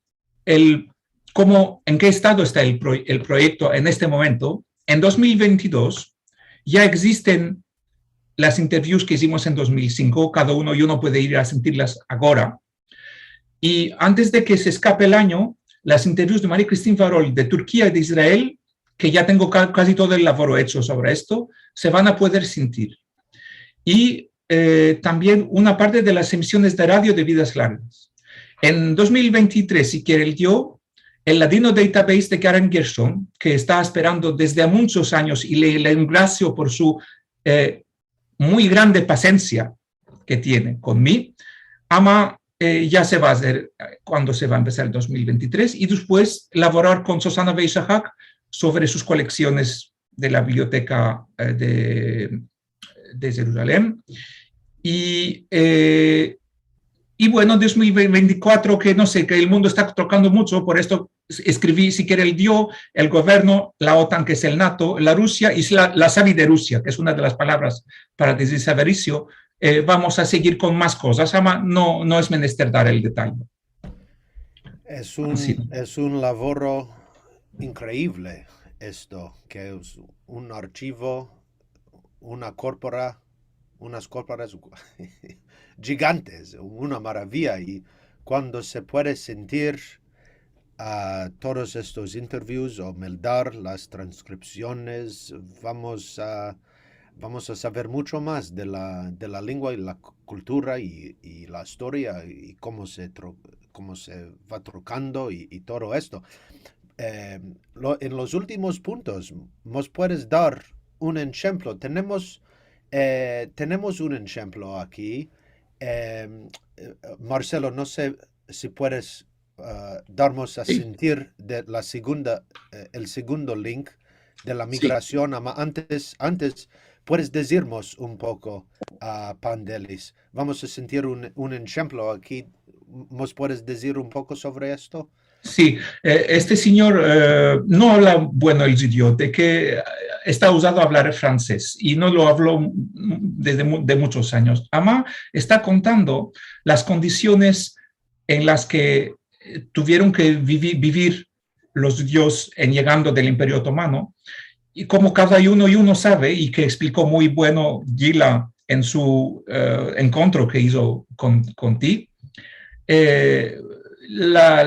el, komo, en ke estado esta el pro-, el proyekto en este momento. En dos mil vente i dos ya egzisten las interviews ke izimos en dos mil sinko, kada uno i uno puede ir a sintirlas agora. I antes de ke se eskape el anyo, las interviews de Marie-Christine Varol de Turkia i de Israel, ke ya tengo ka-, kaji todo el lavoro echo sovre esto, se van a pueder sintir. I, e, tambien una parte de las emisiones de radio de Vidas Largas. En dos mil vente i tres, si kere el Dio, el Ladino Database de Karen Gershon, ke esta asperando desde a munchos anyos i le, le engrasio por su, e, muy grande pasensia ke tiene kon mi, ama, e, ya se va a azer, e, kuando se va a empesar el dos mil vente i tres, i despues lavorar kon Sosana Weishahak sovre sus koleksiones de la biblioteka, e, de, de Jerusalem. I, e, i bueno, dos mil vente i kuatro, ke no se, ke el mundo esta trokando muncho, por esto eskrivi, si kere el Dio, el governo, la otan, ke es el nato, la Rusia i la, la saviderusia, ke es una de las palavras para dizir saviderusia, e, vamos a segir kon mas kozas, ama no, no es menester dar el detaye. Es un, es un lavoro inkreivle esto, ke es un arshivo, una korpora, unas korporas djigantes, una maraviya, i kuando se puede sintir a todos estos interviews o meldar las transkripsiones, vamos a, vamos a saver muncho mas de la, de la lengua i la ku-, kultura i, i la istoria i komo se tro-, komo se va trokando i, i todo esto. E, lo, en los ultimos puntos, mos puedes dar un enshemplo? Tenemos, e, tenemos un enshemplo aki. E, e, Marcelo, no se si puedes ah, darmos a sentir de la segunda, eh, el segundo link de la migrasion, ama antes, antes, puedes dizirmos un poko a Pandelis. Vamos a sentir un, un enshemplo aki. Mos puedes dizir un poko sovre esto? Si, eh, este sinyor, eh, no avla bueno el djudio, de ke, eh, esta uzado avlar el fransez i no lo avlo, mm, dezde mu-, de muchos anyos. Ama esta kontando las kondisiones en las ke, eh, tuvieron ke bivi-, bivir los djudios en yegando del Imperio Otomano, i komo kada uno i uno save, i ke ekspliko muy bueno Gila en su, eh, enkontro ke izo kon, kon ti, eh, la,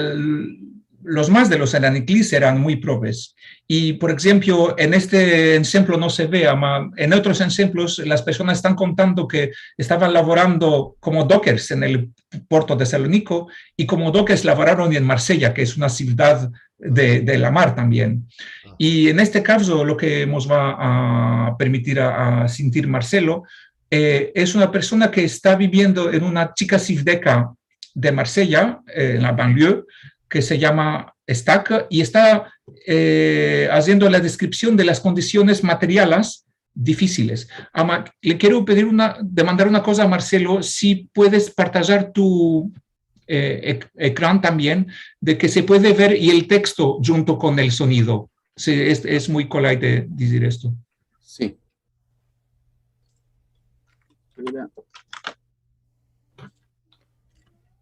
los mas de los Eraniklis eran muy proves. I, por enshemplo, en este enshemplo no se ve, ama en otros enshemplos las personas estan kontando ke estavan lavorando komo dockers en el porto de Saloniko i komo dockers lavoraron en Marsella, ke es una sivdad de, de la mar tambien. I en este kavzo lo ke mos va a permitir a, a sentir Marselo, eh, es una persona ke esta biviendo en una chika sivdeka de Marsella, eh, en la banlieue, ke se yama Estac, i esta, eh, aziendo la deskrivion de las kondisiones materiales difisiles. Ama, le kero pedir una, demandar una koza a Marselo, si puedes partajar tu, eh, ek-, ekran tambien, de ke se puede ver i el teksto djunto kon el sonido. Se, es, es muy kolay de dizir esto. Si.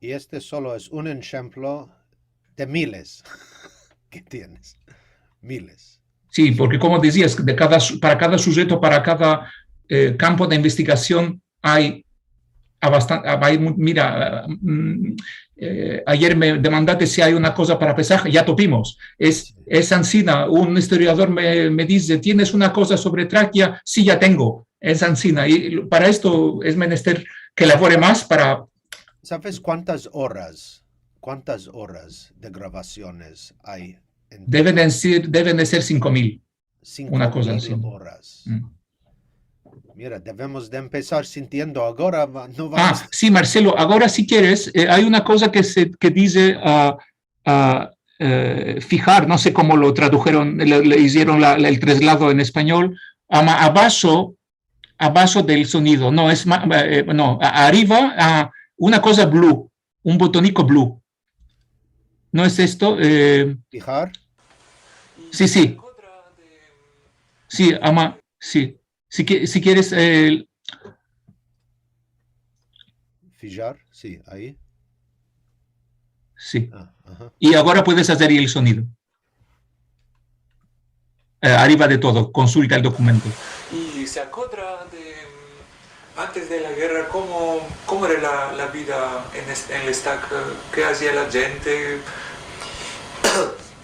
I este solo es un enshemplo de miles ke tienes. Miles. Si, porke komo dizias, de kada su-, para kada sujeto, para kada, eh, kampo de investigasion ay a bastan-, a, ay mu-, mira, mm, eh, ayer me demandaste si ay una koza para Pesah, ya topimos. Es, es ansina, un istoriador me, me dize, "Tienes una koza sovre Trakia?" "Si, ya tengo." Es ansina. I para esto es menester ke lavore mas para... Saves kuantas oras, kuantas oras de gravasiones ay en... Deven de ser, deven de ser sinko mil. Sinko mil oras. Una koza ansi. Mm. Mira, devemos de empesar sintiendo agora, va-, no... Ah, vamos... Si, Marselo, agora si keres, eh, ay una koza ke se, ke dize, ah, ah, eh, fijar, no se komo lo tradujeron, le, le izieron la, la, el traslado en espanyol, ama abasho, abasho del sonido, no, es ma-, eh, no, a-, ariva, a, una koza blu, un botoniko blu. No es esto, eh... Fijar? Si, si. Si, ama, si. Si ke-, si keres, eh... Fijar, si, ayi. Si. Ah, aha. I agora puedes azer el sonido. Eh, ariva de todo, konsulta el dokumento. I se akodra de, mm, antes de la gerra, komo, komo era la, la vida en es-, en el Estac? Ke azia la djente?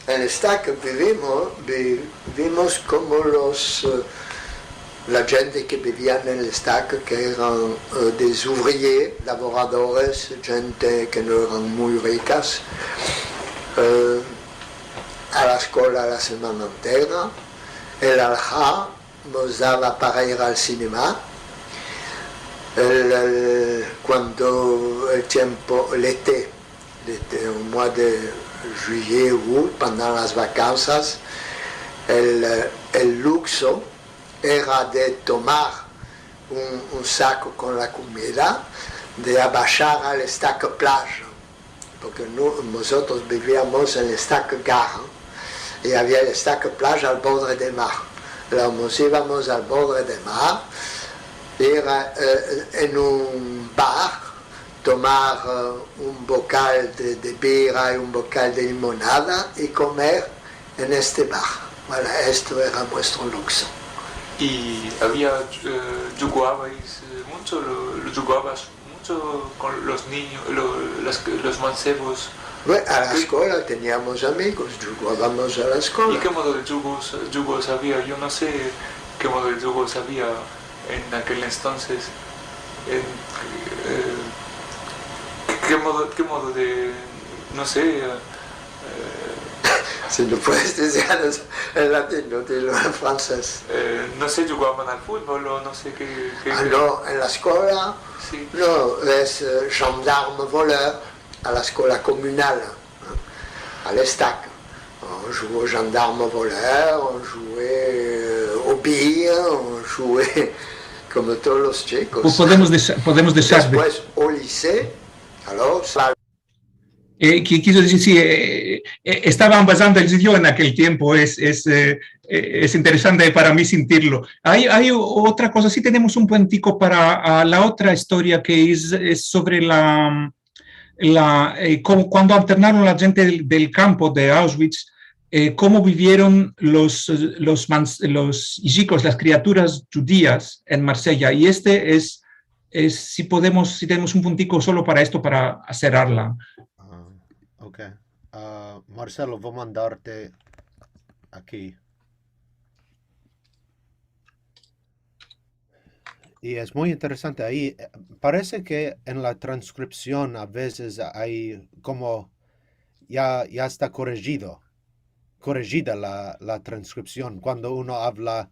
En el Estac bivimos, bivimos komo los, eh, la djente ke bivian en el Estac, ke eran, eh, des ouvriers, lavoradores, djente ke no eran muy rikas. Eh, a la eskola la semana entera, el alahá mos dava para ir al sinema, el, el, kuando el tiempo, l'été, l'été, au mois de juillet, août, pendant las vakansas, el, el lukso era de tomar un, un sako kon la komida, de abashar al Estac Plage, porke no, mozotros biviamos en Estac Gare, i avia el Estac Plage al borde de mar. Luego mos ivamos al borde de mar, i era, eh, en un bar, tomar, eh, un bokal de, de bira i un bokal de limonada i komer en este bar. Voilà, esto era muestro lukso. I avia, eh, djugavais, eh, muncho, lo, lo djugavas muncho kon los ninyo, lo, las, los mansevos? Bueno betale, a la eskola teniamos amigos, djugavamos a la eskola. I ke modo de djugos, djugos avia? Yo no se ke modo de djugos avia en akel entonses, en, eh, ke modo, ke modo de, no se, eh, eh... Si no puedes dizir en latin, no, dilo en fransez. Eh, no se, djugavan al futbol o no se ke, ke... Ah, ke... No, en la eskola, si, no, es, eh, gendarme voleur a la eskola komunala. à l'estaque. On jouait au gendarme voleur, on jouait, euh, aux billes, on jouait comme tous les chicos. Po-, podemos desha-, podemos deshar de... Después, au lycée, alors, ça... Eh, ki-, kijo dizir, si, eh, eh, estava ambazando el zidio en akel tiempo, es, es, eh, eh, es interesante para mi sintirlo. Ay, ay otra koza, si tenemos un puentiko para, ah, la otra istoria ke es, es sovre la, la, eh, komo, kuando internaron la djente del, del kampo de Auschwitz, eh, komo bivieron los, los mans-, los ijikos, las kriaturas djudias en Marsella. I este es, es, si podemos, si tenemos un puentiko solo para esto, para serrarla. Ah, ok. Ah, Marcelo, vo mandarte aki. I es muy interesante. Ayi, eh, parese ke en la transkripsion a vezes ay komo ya, ya esta korijido, korijida la, la transkripsion. Kuando uno avla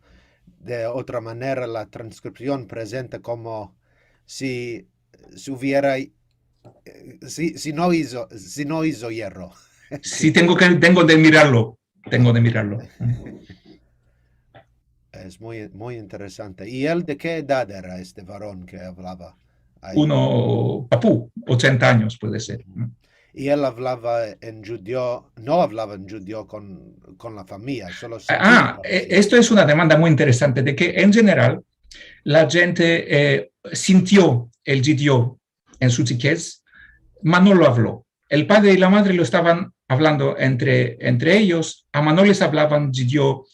de otra manera, la transkripsion prezenta komo si, si uviera, eh, si, si no izo, si no izo yerro. Si tengo ke, tengo de mirarlo. Tengo de mirarlo. Es muy, muy interesante. I el, de ke edad era este varon ke avlava ayi? Uno, papu, ochenta anyos puede ser. I el avlava en djudio, no avlava en djudio kon, kon la famiya, solo... Ah, eh, esto es una demanda muy interesante, de ke, en jeneral, la djente, eh, sintio el djudio en su chikez, ma no lo avlo. El padre i la madre lo estavan avlando entre, entre eyos, ama no les avlavan djudio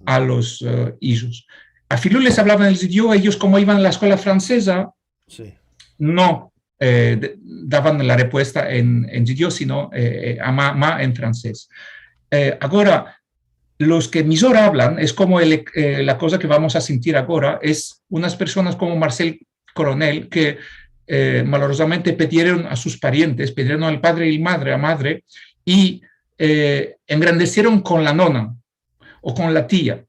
a los, eh, ijos. Afilu les avlavan el djudio, eyos, komo ivan a la eskola franseza, no, eh, de-, davan la repuesta en, en djudio, sino, eh, eh, ama, ma en fransez. Eh, agora, los ke mijor avlan, es komo el, eh, la koza ke vamos a sintir agora, es unas personas komo Marcel Coronel, ke, eh, malorozamente pedrieron a sus parientes, pedrieron al padre i madre, a madre, i, eh, engrandesieron kon la nona o kon la tia.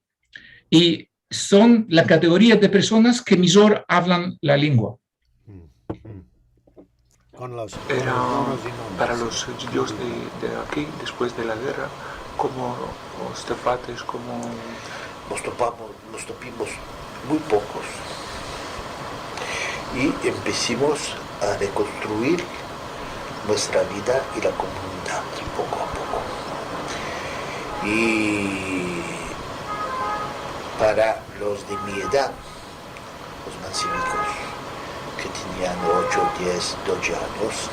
I son la kategoria de personas ke mijor avlan la lengua. Kon los... Era hermanos i nonas. Para los djudios de, de aki, despues de la gerra, komo os topates, komo... Mos topamos, mos topimos muy pokos. I empesimos a rekonstruir muestra vida i la komunidad poko a poko. I para los de mi edad, los mas chikos, ke tenian ocho, diez, doze anyos,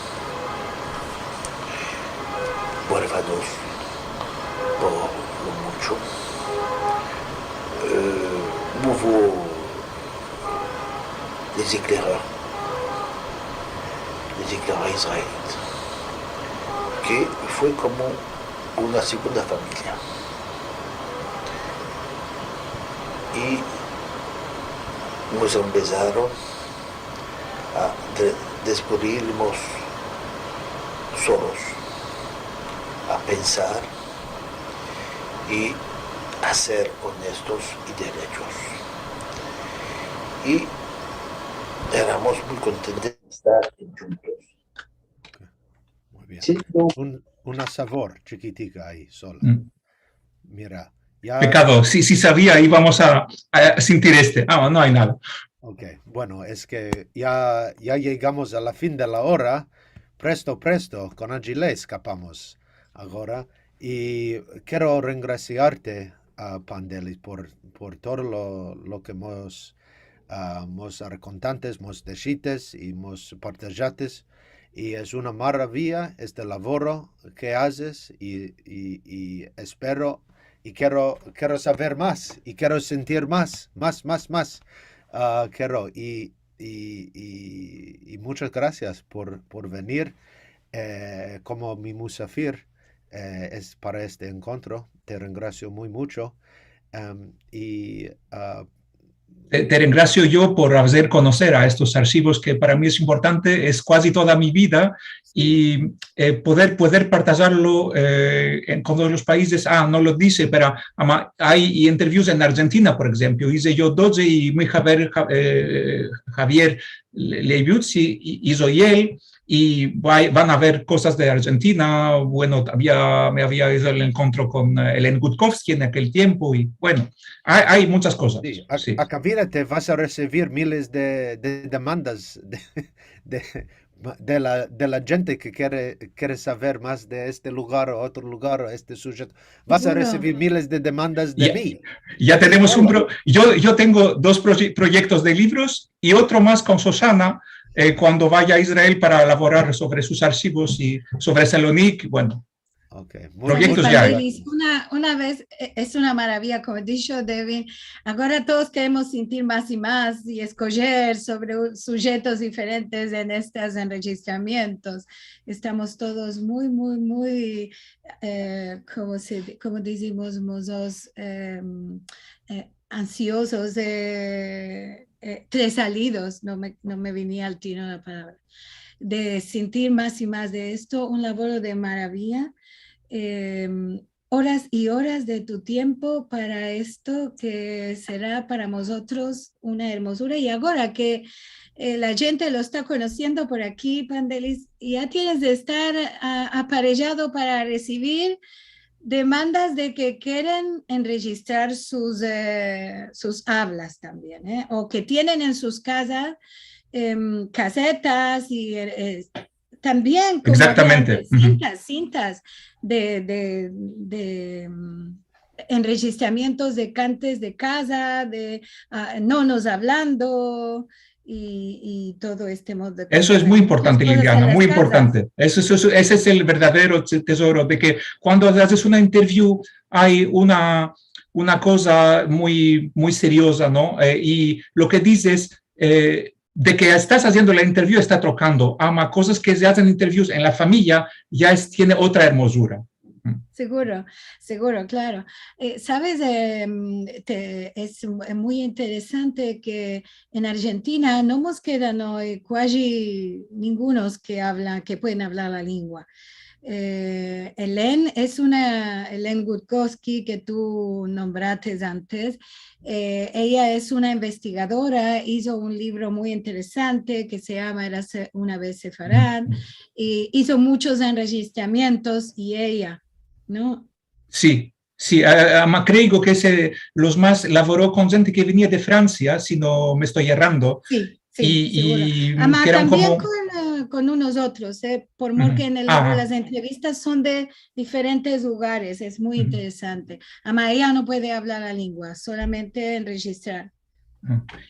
uérfanos, por lo muncho, eh, uvo les éclaireurs, les éclaireurs israélitas, ke fue komo una segunda famiya. I mos empesaron a de-, deskubrirmos solos, a pensar i a ser onestos i derechos. I eramos muy kontentos de estar djuntos. Ok. Muy bien. Si, no. Un, una savor chikitika ayi, sola. Mira, ya... Pekado. Si, si savia, ivamos a, a sintir este. Ah, no ay nada. Ok, bueno, es ke ya, ya yegamos a la fin de la ora. Presto, presto, kon adjilez eskapamos agora. I kero rengrasiarte, a Pandeli, por, por todo lo, lo ke mos, a, mos rakontates, mos deshites i mos partajates. I es una maraviya este lavoro ke azes i, i, i espero i kero, kero saver mas i kero sintir mas, mas, mas, mas. A, kero i, i, i, i munchas grasias por, por venir, eh, komo mi musafir, eh, es para este enkontro. Te rengrasio muy muncho. Em, i, a, te, te rengrasio yo por azer konoser a estos arshivos, ke para mi es importante, es kuazi toda mi vida, i, eh, poder, poder partajarlo, eh, en, kon todos los paizes. Ah, no lo dishe, pero ama, ay interviews en Arjentina, por enshemplo, ize yo doze i mi Javier, Ja-, eh, Javier, Le-, Leibniz i, i, izo i el, i va-, van a ver kozas de Arjentina. Bueno, avia, me avia izo el enkontro kon, eh, Elen Gutkovsky en akel tiempo, i, bueno, ay, ay munchas kozas. Si, a-, si. Akavira te vas a resivir miles de, de demandas de, de, de la, de la djente ke kere, kere saver mas de este lugar o otro lugar o este sujeto. Vas a resivir miles de demandas de mi. Ya, ya tenemos un pro-, yo, yo tengo dos proye-, proyektos de livros i otro mas kon Sosana, eh, kuando vaya a Israel para lavorar sovre sus arshivos i sovre Salonik, bueno. Proyektos ya ay. Pantelis, una, una vez, e-, es una maraviya, komo disho Devin. Agora todos keremos sintir mas i mas i eskojer sovre u-, sujetos diferentes en estos enrejistramientos. Estamos todos muy, muy, muy, eh, komo se di-, komo dizimos mozotros, em, eh, ansiozos, eh, eh, tresalidos, no me, no me venia al tino la palavra, de sintir mas i mas de esto, un lavoro de maraviya, em, oras i oras de tu tiempo para esto ke sera para mozotros una ermozura. I agora ke, eh, la djente lo esta konosiendo por aki, Pantelis, ya tienes de estar a-, aparejado para resivir demandas de ke keren enrejistrar sus, eh, sus avlas tambien, eh, o ke tienen en sus kazas, em, kazetas i, eh, eh, tambien komo avia antes, sintas, sintas de, de, de, mm, enrejistramientos de kantes de kaza, de, ah, nonos avlando, i, i todo este modo de kontar. Esto es muy importante, Liliana, muy importante. Eso, eso, eso, ese es el verdadero te-, tezoro, de ke kuando azes una interview ay una, una koza muy, muy serioza, no? Eh, i lo ke dizes, eh, de ke estas aziendo la interview esta trokando, ama kozas ke se azen interviews en la famiya ya es, tiene otra ermozura. Seguro, seguro, klaro. Eh, saves, em, te, es mu-, muy interesante ke en Arjentina no mos kedan oy kuaji ningunos ke avlan, ke pueden avlar la lengua. Eh, Elen es una, Elen Gutkovsky ke tu nombrates antes, eh, eya es una investigadora, izo un livro muy interesante ke se yama Érase una vez Sefarad, i izo munchos enrejistramientos i eya, no? Si, si, a, a, ma kreigo ke se, los mas lavoro kon djente ke venia de Fransia, si no me esto errando. Si, si, seguro. I, i ama ke eran tambien komo kon, eh, kon unos otros, eh, por mor ke en el, las entrevistas son de diferentes lugares, es muy interesante. Ama eya no puede avlar la lengua, solamente enrejistrar.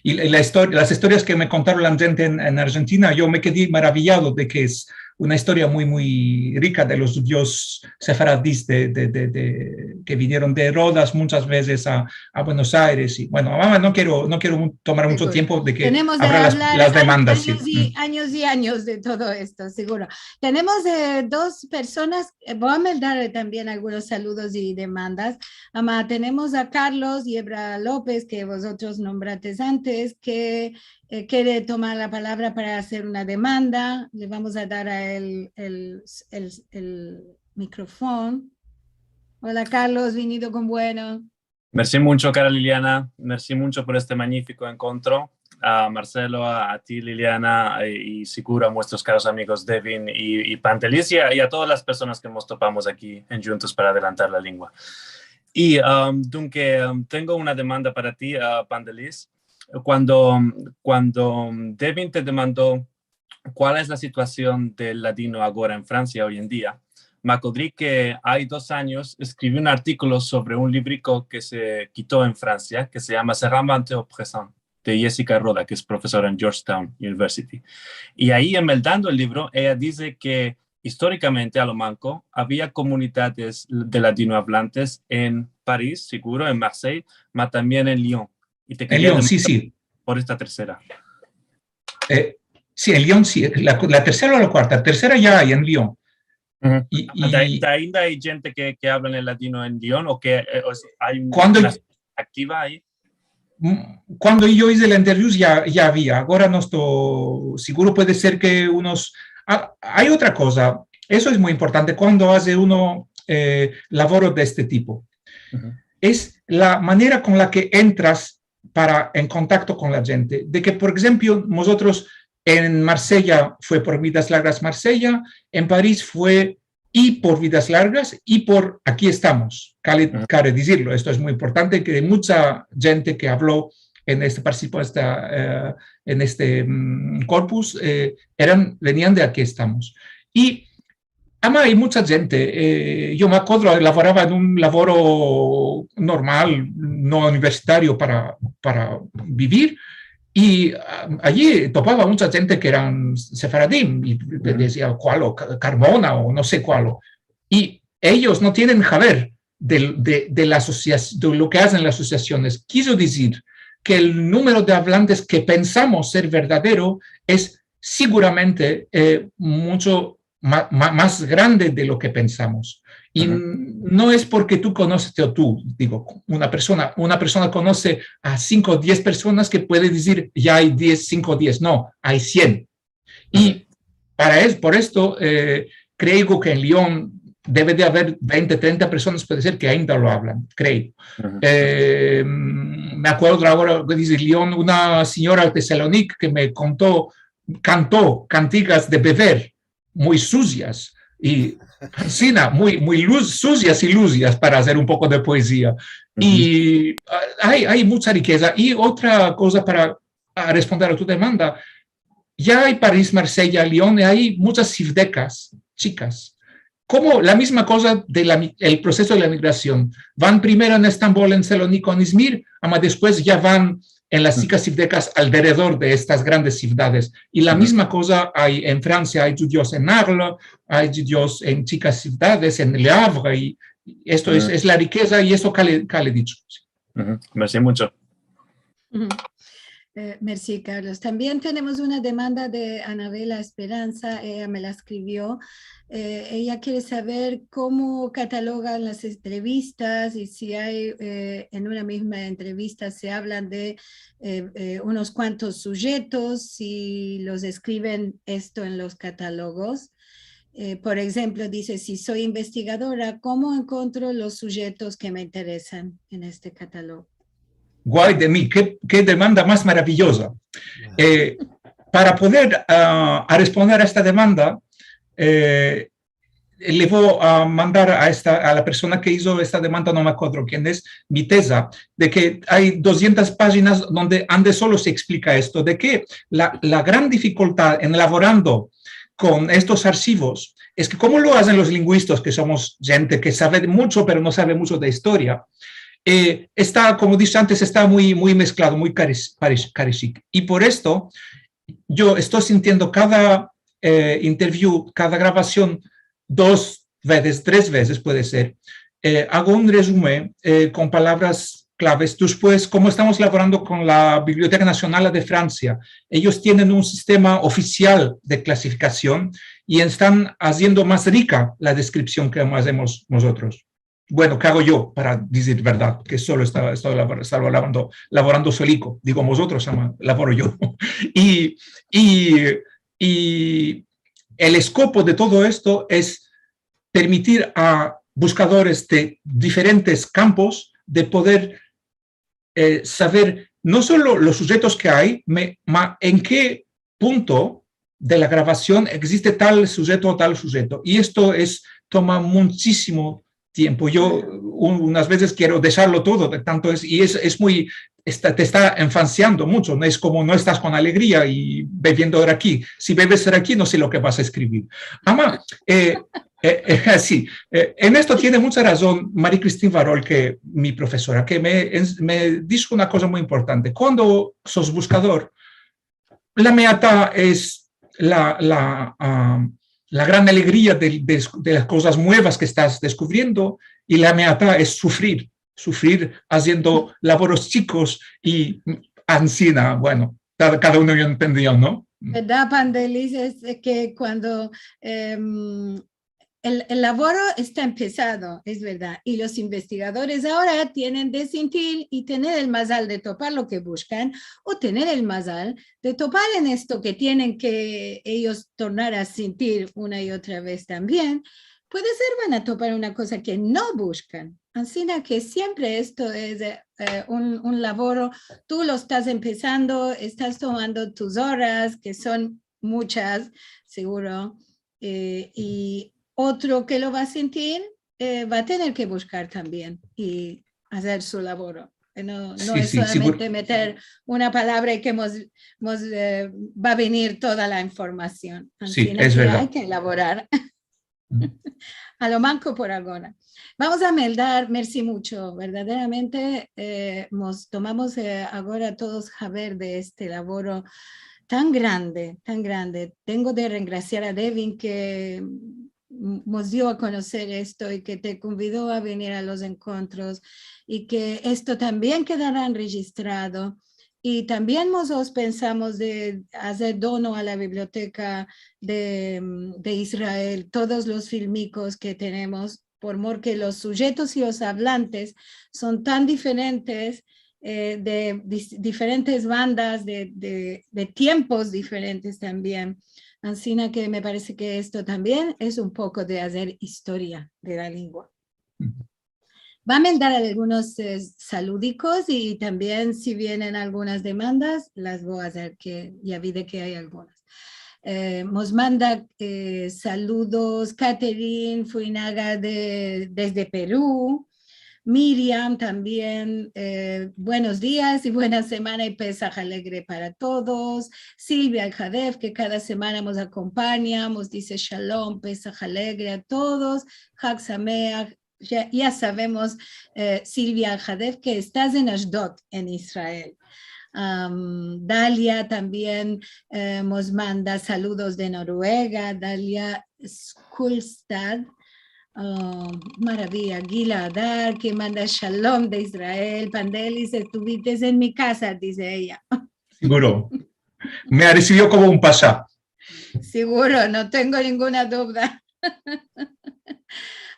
I la, la istor-, las istorias ke me kontaron la djente en, en Arjentina, yo me kedi maraviyado de ke es una istoria muy, muy rika de los djudios sefaradis de, de, de, de, ke vinieron de Rodas munchas vezes a, a Buenos Aires. I, bueno, ama no kero, no kero mu-, tomar muncho tiempo de ke avra las, las demandas, si. Anyos i anyos i anyos de todo esto, seguro. Tenemos, eh, dos personas, eh, vo a mandar tambien algunos saludos i demandas. Ama, tenemos a Carlos Yebra Lopez, ke vozotros nombrates antes, ke, eh, kere tomar la palavra para azer una demanda. Le vamos a dar a el, el, el, el mikrofon. Ola, Carlos, venido kon bueno. Mersi muncho, kara Liliana. Mersi muncho por este manyifiko enkontro. A Marcelo, a, a ti, Liliana, e, i seguro a muestros karos amigos Devin i, i Pantelis, i a, i a todas las personas ke mos topamos aki en Djuntos para Adelantar la Lengua. I, am, dunke, am, tengo una demanda para ti, a, Pantelis. Kuando, kuando Devin te demando kual es la situasion del ladino agora en Fransia oy en dia, me akodri ke ay dos anyos eskrivi un artikolo sovre un livriko ke se kito en Fransia, ke se yama Se réinventer au présent, de Jessica Roda, ke es profesora en Georgetown University. I ayi, en meldando el livro, eya dize ke istorikamente, a lo manko, avia komunidades de ladinoavlantes en Paris, seguro, en Marseille, ma tambien en Lyon. I te keria demandar por esta tersera. Eh, si, en Lyon, si. La, la tersera o la kuarta? Tersera ya ay en Lyon. I, i ainda ay djente ke, ke avlan el ladino en Lyon o ke, eh, o es, ay una aktiva ayi? Kuando yo ize la interview ya, ya avia. Agora no esto seguro, puede ser ke unos, a, ay otra koza. Eso es muy importante kuando aze uno, eh, lavoro de este tipo. Es la manera kon la ke entras para, en kontakto kon la djente. De ke, por enshemplo, mozotros En Marsella fue por Vidas Largas Marsella, en Paris fue i por Vidas Largas i por Aki Estamos. Kale, kale dizirlo, esto es muy importante, ke mucha djente ke avlo en este, partisipó esta, eh, en este, mm, korpus, eh, eran, venian de Aki Estamos. I ama ay mucha djente, eh, yo me akodro, lavorava en un lavoro normal, no universitario para, para bivir, i, ah, ayi topava mucha djente ke eran sefaradim, i te dizia, kualo, Ka-, Karmona o no se kualo. I eyos no tienen haber del, de, de la asosia-, de lo ke azen las asosiasiones. Kizo dizir ke el numero de avlantes ke pensamos ser verdadero es siguramente, eh, mucho ma-, ma-, mas grande de lo ke pensamos. I n-, no es porke tu konoses o tu, digo, una persona, una persona konose a sinko o diez personas ke puede dizir, ya ay diez, sinko o diez. No, ay sien. I para es-, por esto, eh, kreigo ke en Lion deve de aver vente, trenta personas, puede ser, ke ainda lo avlan, kreigo. Eh, me akodro agora ke dize Lion, una sinyora de Salonik ke me konto, kanto kantigas de bever, muy suzias, i ansina, muy, muy luz-, suzias i luzias para azer un poko de poezia. I, ah, ay, ay mucha rikeza. I otra koza para, ah, responder a tu demanda, ya ay Paris, Marsella, Lion, i ay muchas sivdekas chikas. Komo la mizma koza de la mi-, el proseso de la migrasion. Van primero en Estambol, en Salonik, en Izmir, ama despues ya van en las chikas sivdekas alderedor de estas grandes sivdades. I la mizma koza ay en Fransia, ay djudios en Arles, ay djudios en chikas sivdades, en Le Havre, i esto es, es la rikeza i esto kale, kale dicho. Mersi muncho. Eh, mersi, Carlos. Tambien tenemos una demanda de Anabela Esperanza, eya me la eskrivio. Eh, eya kere saver komo katalogan las entrevistas i si ay, eh, en una mizma entrevista se avlan de, eh, eh, unos kuantos sujetos, si los eskriven esto en los katalogos. Eh, por enshemplo, dize, si so investigadora, komo enkontro los sujetos ke me interesan en este katalogo? Guay de mi, ke, ke demanda mas maraviyoza. Eh, para poder, ah, a responder a esta demanda, eh, le vo a mandar a esta, a la persona ke izo esta demanda, no me akodro kien es, mi teza, de ke ay dosientas pajinas donde, ande solo se eksplika esto, de ke la, la gran difikultad en lavorando kon estos arsivos es ke, komo lo azen los linguistas, ke somos djente ke save muncho, pero no save muncho de istoria, eh, esta, komo dishe antes, esta muy, muy mesklado, muy kares-, pares-, kareshik. I por esto, yo esto sintiendo kada, eh, interview, kada gravasion, dos vezes, tres vezes puede ser, eh, ago un rezumen, eh, kon palavras klaves. Despues, komo estamos lavorando kon la Biblioteka Nasional de Fransia, eyos tienen un sistema ofisial de klasifikasion i estan aziendo mas rika la deskripsion ke azemos mozotros. Bueno, ke ago yo, para dizir verdad, ke solo esta, esta lav-, esta lavorando, lavorando soliko. Digo mozotros, ama, lavoro yo. I, i, i el eskopo de todo esto es permitir a buskadores de diferentes kampos de poder, eh, saver no solo los sujetos ke ay, me-, ma en ke punto de la gravasion existe tal sujeto o tal sujeto. I esto es, toma munchisimo tiempo. Yo un-, unas vezes kero desharlo todo, de tanto es, i es, es muy, esta, te esta enfansiando muncho, no es komo no estas kon alegria i beviendo raki. Si beves raki, no se lo ke vas a eskrivir. Ama, eh, eh, eh, si, eh, en esto tiene muncha razon Marie-Christine Varol, ke mi profesora, ke me, ens-, me disho una koza muy importante. Kuando sos buskador, la meata es la, la, ah, la gran alegria de, de, de las kozas muevas ke estas deskuvriendo, i la meata es sufrir, sufrir aziendo lavoros chikos i ansina, bueno, kada, kada uno ya entendio, no? Verdad, Pandel, es ke kuando, em, el, el lavoro esta empesado, es verdad, i los investigadores agora tienen de sintir i tener el mazal de topar lo ke bushkan, o tener el mazal de topar en esto ke tienen ke eyos tornar a sintir una i otra vez tambien. Puede ser van a topar una koza ke no bushkan, Ansina ke siempre esto es, eh, eh, un, un lavoro. Tu lo estas empesando, estas tomando tus oras, ke son muchas, seguro, eh, i otro ke lo va a sentir, eh, va a tener ke bushkar tambien i azer su lavoro. Eh, no, no es solamente meter una palavra i ke mos, mos, eh, va a venir toda la informasion. Ansina ke ay ke lavorar. A lo manko por agora. Vamos a meldar, mersi muncho, verdaderamente, eh, mos tomamos, eh, agora todos haber de este lavoro tan grande, tan grande. Tengo de rengrasiar a Devin ke, mm, mos dio a konoser esto i ke te konvido a venir a los enkontros i ke esto tambien kedara rejistrado. I tambien mozotros pensamos de azer dono a la biblioteka de, mm, de Israel, todos los filmikos ke tenemos, por mor ke los sujetos i los avlantes son tan diferentes, eh, de dis-, diferentes bandas, de, de, de tiempos diferentes tambien. Ansina ke me parese ke esto tambien es un poko de azer istoria de la lengua. Va a meldar algunos, eh, saludikos i tambien si vienen algunas demandas, las vo a azer, ke ya vi de ke ay algunas. Eh, mos manda, eh, saludos Catherine Fuinaga de, desde Peru. Miriam tambien, eh, buenos dias i buena semana i Pesah alegre para todos. Silvia Alhadef, ke kada semana mos akompanya, mos dize shalom, Pesah alegre a todos. Hag Sameach, ya, ya savemos, eh, Silvia Alhadef, ke estas en Ashdod, en Israel. Am, Dalia tambien, eh, mos manda saludos de Noruega, Dalia Skulstad. Oh, maraviya, Gila Adar, ke manda shalom de Israel. Pandelis, estuvites en mi kaza, dize eya. Seguro. Me resivio komo un pasha. Seguro, no tengo ninguna duvda.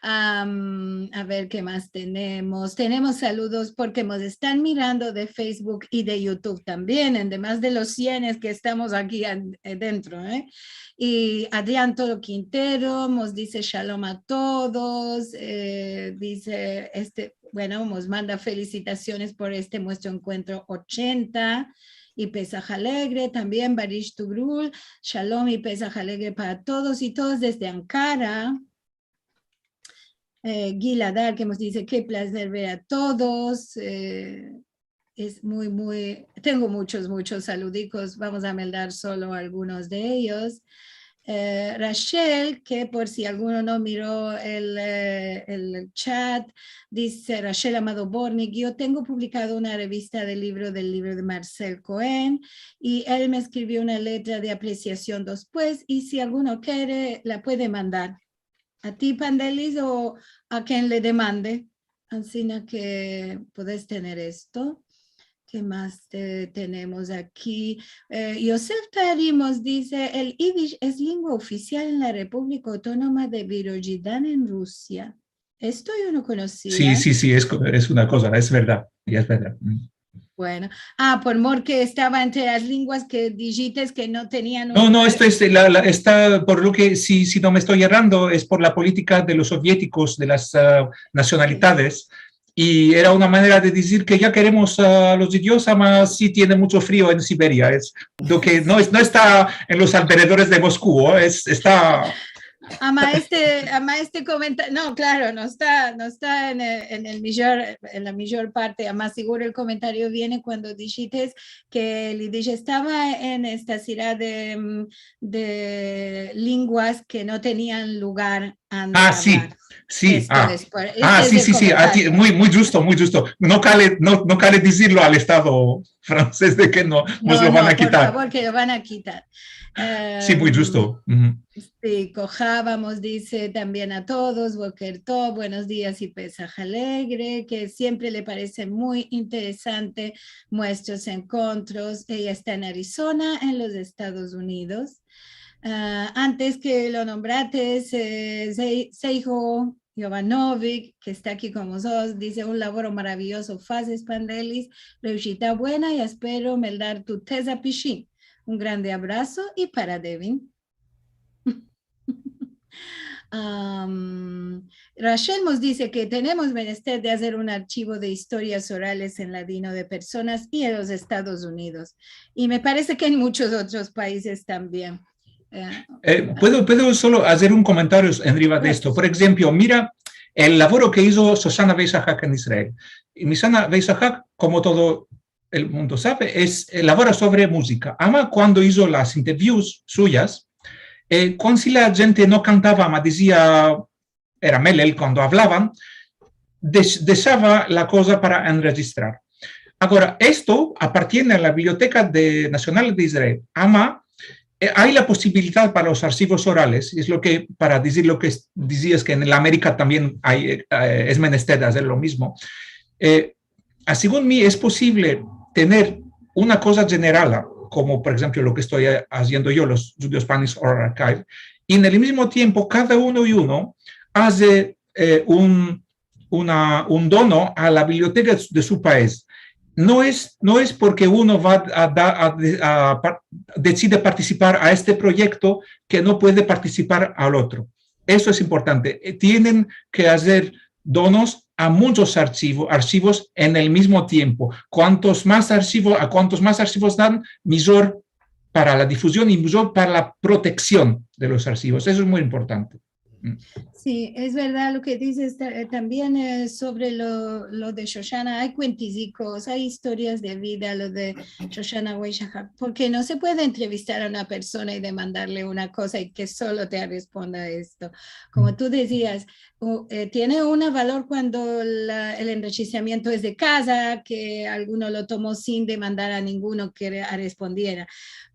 Am, a ver, ke mas tenemos? Tenemos saludos porke mos estan mirando de Facebook i de YouTube tambien, ademas de los sienes ke estamos aki an-, eh, dentro, eh. I Adrian Toro Quintero mos dize shalom a todos, eh, dize, este, bueno, mos manda felisitasiones por este muestro enkuentro ochenta i Pesah alegre. Tambien Barish Tugrul, shalom i Pesah alegre para todos i todas desde Ankara. Eh, Gila Adar, ke mos dize, ke plazer ver a todos. Eh, es muy, muy, tengo muchos, muchos saludikos. Vamos a meldar solo algunos de eyos. Eh, Rachel, ke por si alguno no miro el, eh, el chat, dize Rachel Amado Bornik: "Yo tengo publikado una revista del livro, del livro de Marcel Cohen, i el me eskrivio una letra de apresiasion despues, i si alguno kere, la puede mandar a ti, Pandelis, o a ken le demande." Ansina ke podes tener esto. Ke mas, eh, tenemos aki? Eh, Yosef Tarimos dize: "El idish es lengua ofisial en la Repúblika Autonoma de Birojidan en Rusia." Esto yo no konosia. Si, si, si, es ko-, es una koza, es verdad, ya es verdad. Mm. Bueno. A, por mor ke estava entre las lenguas ke dijites ke no tenian un... No, no, esto es la, la, esta, por lo ke, si, si no me esto erando, es por la politika de los sovietikos, de las, a, nasionalidades, i era una manera de dizir ke ya keremos, a, los djudios, ama si tiene muncho frio en Siberia, es lo ke no es, no esta en los alderedores de Mosku, es, esta... Ama este, ama este komenta-, no, klaro, no esta, no esta en el, en el mijor, en la mijor parte. Ama seguro el komentario viene kuando dijites ke el idish estava en esta sira de, mm, de lenguas ke no tenian lugar ande avlar. A, si, si, esto a. Es por, a, este si, es el si, si, a ti, komentario. Muy, muy djusto, muy djusto. No kale, no, no kale dizirlo al Estado franses de ke no, mos lo van a kitar. No, no, por favor, ke lo van a kitar. Si, muy djusto. Si, Kojava mos dize tambien a todos, Boker Tov, buenos dias i Pesah alegre, ke siempre le parese muy interesante muestros enkontros. Eya esta en Arizona, en los Estados Unidos. A, antes ke lo nombrates, eh, Sei-, Seijo Jovanovic, ke esta aki kon mozotros, dize: "Un lavoro maraviyozo fazes, Pandelis, reushita buena, i espero meldar tu teza pishin. Un grande abraso i para Devin." Am, Rachel mos dize ke tenemos menester de azer un archivo de istorias orales en ladino de personas i en los Estados Unidos. I me parese ke en muchos otros paizes tambien. Eh, Eh, puedo, puedo solo azer un komentario enriva de esto. Por enshemplo, mira el lavoro ke izo Shoshana Weishahak en Israel. I Shoshana Weishahak, komo todo el mundo save, es, eh, lavora sovre muzika. Ama kuando izo las interviews suyas, eh, kuan si la djente no kantava, ama dizia, era melel kuando avlavan, desh-, deshava la koza para enrejistrar. Agora, esto apartiene a la Biblioteka de, Nasional de Israel. Ama, eh, ay la posibilidad para los arshivos orales, es lo ke, para dizir lo ke es, dizias ke en la Amerika tambien ay, eh, es menester de azer lo mizmo. Eh, a, segun mi, es posivle tener una koza jenerala, komo, por enshemplo, lo ke esto, eh, aziendo yo, los Judeo-Spanish Oral Archive, i en el mizmo tiempo, kada uno i uno aze, eh, un, una, un dono a la biblioteka de su paiz. No es, no es porke uno va a da-, a de-, a par-, deside partisipar a este proyekto ke no puede partisipar al otro. Esto es importante. Eh, tienen ke azer donos a munchos arshivo-, arshivos en el mizmo tiempo. Kuantos mas arshivo-, a kuantos mas arshivos dan, mijor para la difuzion i mijor para la proteksion de los arshivos. Esto es muy importante. Si, es verdad lo ke dizes ta-, eh, tambien, eh, sovre lo, lo de Shoshana. Ay kuentizikos, ay istorias de vida, lo de Shoshana Weishahak, porke no se puede entrevistar a una persona i demandarle una koza i ke solo te responda esto. Komo tu dizias, u-, eh, tiene un valor kuando la, el enrejisimiento es de kaza, ke alguno lo tomo sin demandar a ninguno ke re-, a respondiera.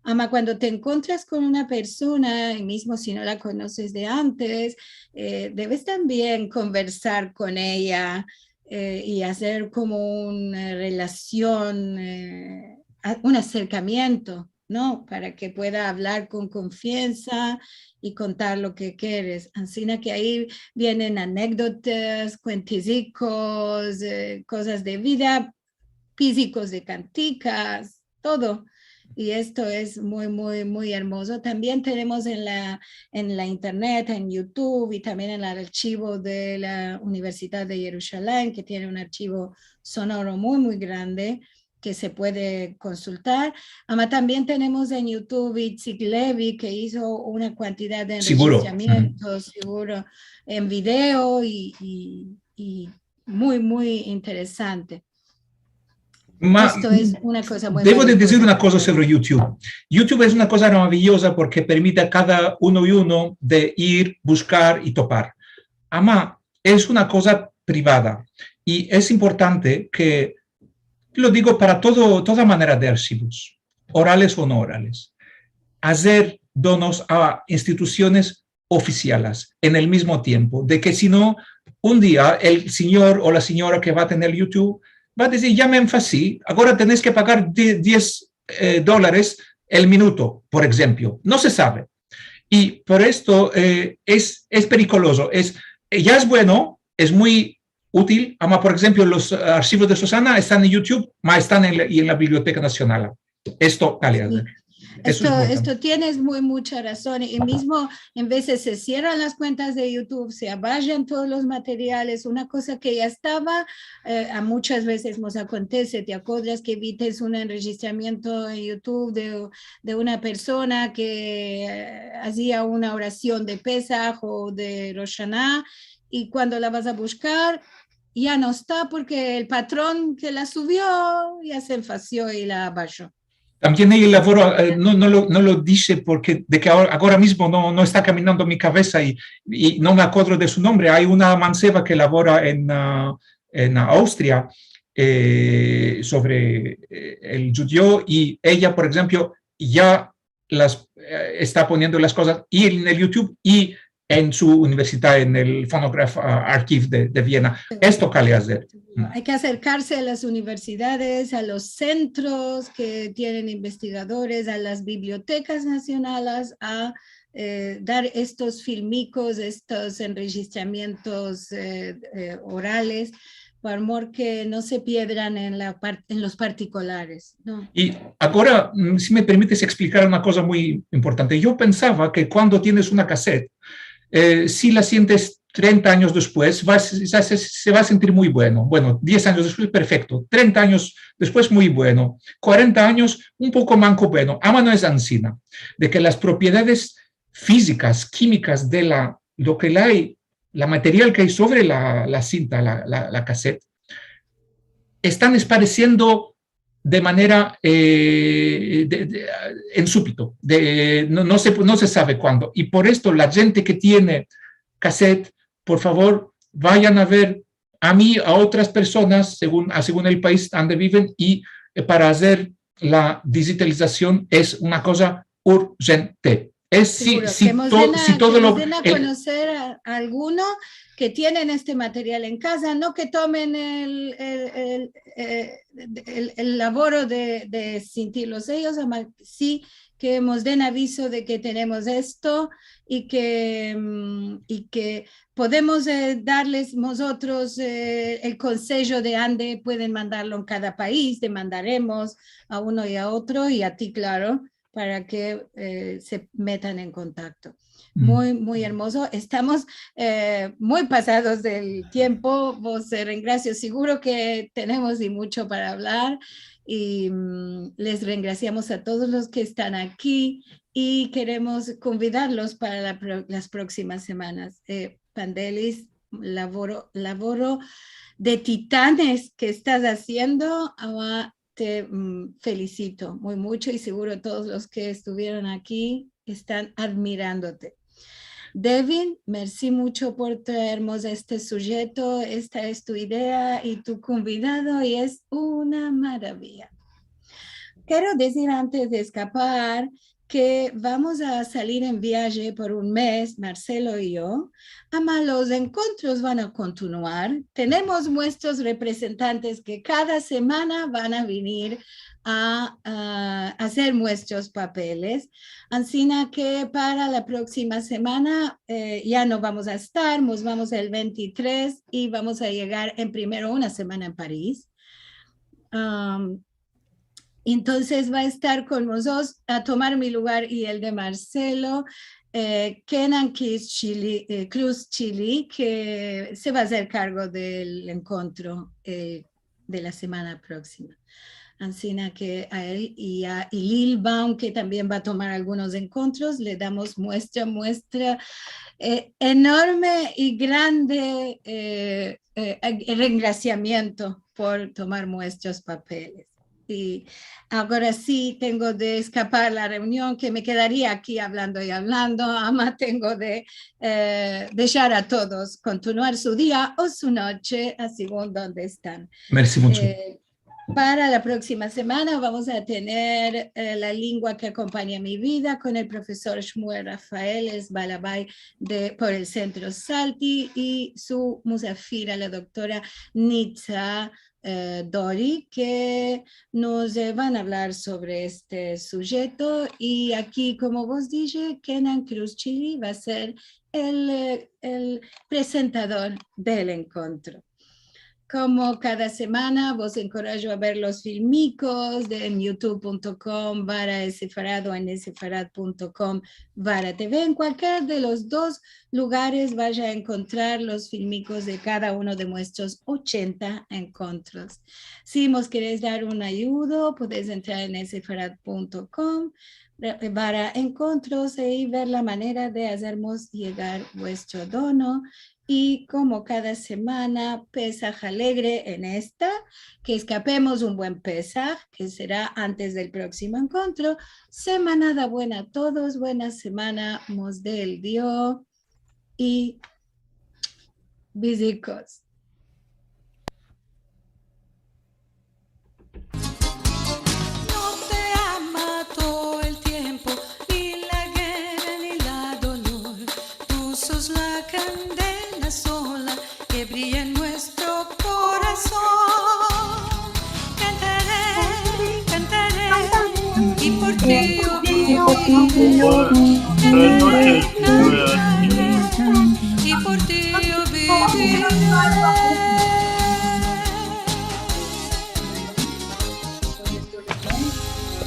Ama kuando te enkontras kon una persona, i mizmo si no la konoses de antes, eh, deves tambien konversar kon eya, eh, i azer komo una, eh, relasion, eh, a-, un aserkamiento, no? Para ke pueda avlar kon konfiansa i kontar lo ke keres. Ansina ke ayi vienen anekdotas, kuentizikos, eh, kozas de vida, pizikos de kantikas, todo. I esto es muy, muy, muy ermozo. Tambien tenemos en la, en la internet, en YouTube i tambien en el arshivo de la Universidad de Yerushalayim, ke tiene un arshivo sonoro muy, muy grande ke se puede konsultar. Ama tambien tenemos en YouTube Itzik Levy, ke izo una kuantidad de enrejisimientos, siguro, en video i, i, i muy, muy interesante. Ma-, esto es una koza muy maraviyoza. Devo de dizir una koza sovre YouTube. YouTube es una koza maraviyoza porke permite a kada uno i uno de ir, bushkar i topar. Ama, es una koza privada i es importante ke, lo digo para todo, toda manera de arshivos, orales o no orales, azer donos a institusiones ofisiales en el mizmo tiempo, de ke si no, un dia el sinyor o la sinyora ke va a tener YouTube va a dizir, "Ya me enfasi, agora tenesh ke pagar die-, diez, eh, dolares el minuto", por enshemplo. No se save. I por esto, eh, es, es perikolozo. Es, eh, ya es bueno, es muy util, ama, por enshemplo, los, eh, arshivos de Shoshana estan en YouTube, ma estan en la, i en la Biblioteka Nasional. Esto kale azer. Si. Esto es muy importante. Esto, esto tienes muy, mucha razon. I mizmo en vezes se sierran las kuentas de YouTube, se abajan todos los materiales, una koza ke ya estava, eh, a munchas vezes mos akontese, te akodras ke vites un enrejisimiento en YouTube de, de una persona ke, eh, azia una orasion de Pesah o de Rosh Hashanah, i kuando la vas a bushkar, ya no esta porke el patron ke la suvio ya se enfasio i la abasho. Tambien ay el lavoro, eh, no, no lo, no lo dishe porke de ke agora, agora mizmo no, no esta kaminando mi kavesa i, i no me akodro de su nombre. Ay una manseva ke lavora en, ah, en Austria, eh, sovre, eh, el djudeo i eya, por enshemplo, ya las, eh, esta poniendo las kozas i en el YouTube i en su universidad, en el Phonograph, ah, Archiv de, de Viena. Esto kale azer. Ay ke aserkarse a las universidades, a los sentros ke tienen investigadores, a las bibliotekas nasionales, a, eh, dar estos filmikos, estos enrejisimientos, eh, eh, orales, por amor ke no se pierdan en la par-, en los partikulares, no? I agora, mm, si me permites eksplicar una koza muy importante. Yo pensava ke kuando tienes una kaset, Eh, si la sientes trenta anyos despues, va, se, se, se va a sentir muy bueno. Bueno, diez anyos despues, perfekto. Trenta anyos despues, muy bueno. Kuarenta anyos, un poko manko bueno. Ama no es ansina, de ke las propiedades fizikas, kimikas de la, lo ke la ay, la material ke ay sovre la, la sinta, la, la, la kaset, estan esparesiendo de manera, eh, de, de, en supito, de, no, no se, no se save kuando. I por esto, la djente ke tiene kaset, por favor, vayan a ver a mi, a otras personas, segun, a, segun el pais ande biven, i, eh, para azer la dijitalizasion es una koza urjente. Es si, Seguro, si ke mos to-, den a, si ke todo mos lo, den a el konoser a, a alguno ke tienen este material en kaza, no ke tomen el, el, el, eh, el, el lavoro de, de sintirlos eyos, ama si ke mos den avizo de ke tenemos esto i ke, mm, i ke podemos, eh, darles mozotros, eh, el konsejo de ande pueden mandarlo en kada pais, te mandaremos a uno i a otro i a ti, klaro, para ke, eh, se metan en kontakto. Muy, muy ermozo. Estamos, eh, muy pasados del tiempo. Vos, eh, rengrasio. Seguro ke tenemos i muncho para avlar. I, mm, les rengrasiamos a todos los ke estan aki i keremos konvidarlos para la pro-, las proksimas semanas. Eh, Vandelis, lavoro, lavoro de titanes ke estas aziendo. Ama te, mm, felisito muy muncho i seguro todos los ke estuvieron aki estan admirandote. Devin, mersi muncho por traermos este sujeto. Esta es tu idea i tu konvidado i es una maraviya. Kero dizir antes de eskapar ke vamos a salir en viaje por un mes, Marcelo i yo, ama los enkontros van a kontinuar. Tenemos muestros reprezentantes ke kada semana van a venir a, a azer muestros papeles. Ansina ke para la proksima semana, eh, ya no vamos a estar, mos vamos el ventitres i vamos a yegar en primero una semana en Paris. Am, entonses va a estar kon mozotros a tomar mi lugar i el de Marcelo, eh, Kenan Cruz Chili, eh, Cruz Chili, ke se va a azer kargo del enkontro, eh, de la semana proksima. Ansina ke a el i a, i Lil Baum, ke tambien va a tomar algunos enkontros, le damos muestra, muestra, eh, enorme i grande, eh, eh, rengrasiamiento por tomar muestros papeles. I agora si tengo de eskapar la reunion, ke me kedaria aki avlando i avlando, ama tengo de, eh, deshar a todos kontinuar su dia o su noche, a segun donde estan. Mersi muncho. Eh, para la proksima semana vamos a tener, eh, La lengua ke akompanya mi vida kon el profesor Shmuel Rafael, es balabay de, por el Sentro Salti, i su muzafira, la doktora Nitza, eh, Dori, ke mos, eh, van a avlar sovre este sujeto. I aki, komo vos dishe, Kenan Cruz Chili va a ser el, eh, el prezentador del enkontro. Komo kada semana, vos enkorajo a ver los filmikos de, en youtube punto com barra sefarad o en sefarad punto com barra T V. En kualkier de los dos lugares vas a enkontrar los filmikos de kada uno de muestros ochenta enkontros. Si mos keres dar un ayudo, podes entrar en sefarad punto com barra enkontros i ver la manera de azermos yegar vuestro dono. I komo kada semana, Pesah alegre en esta, ke eskapemos un buen Pesah, ke sera antes del proksimo enkontro. Semanada buena a todos, buena semana, mos de el Dio i bizikos. No te ama todo el tiempo, ni la guerra ni la dolor. Tú sos la candela sola que brilla en nuestro corazón. Cantaré, cantaré, y por ti yo viviré. Cantaré, cantaré, y por ti yo viviré.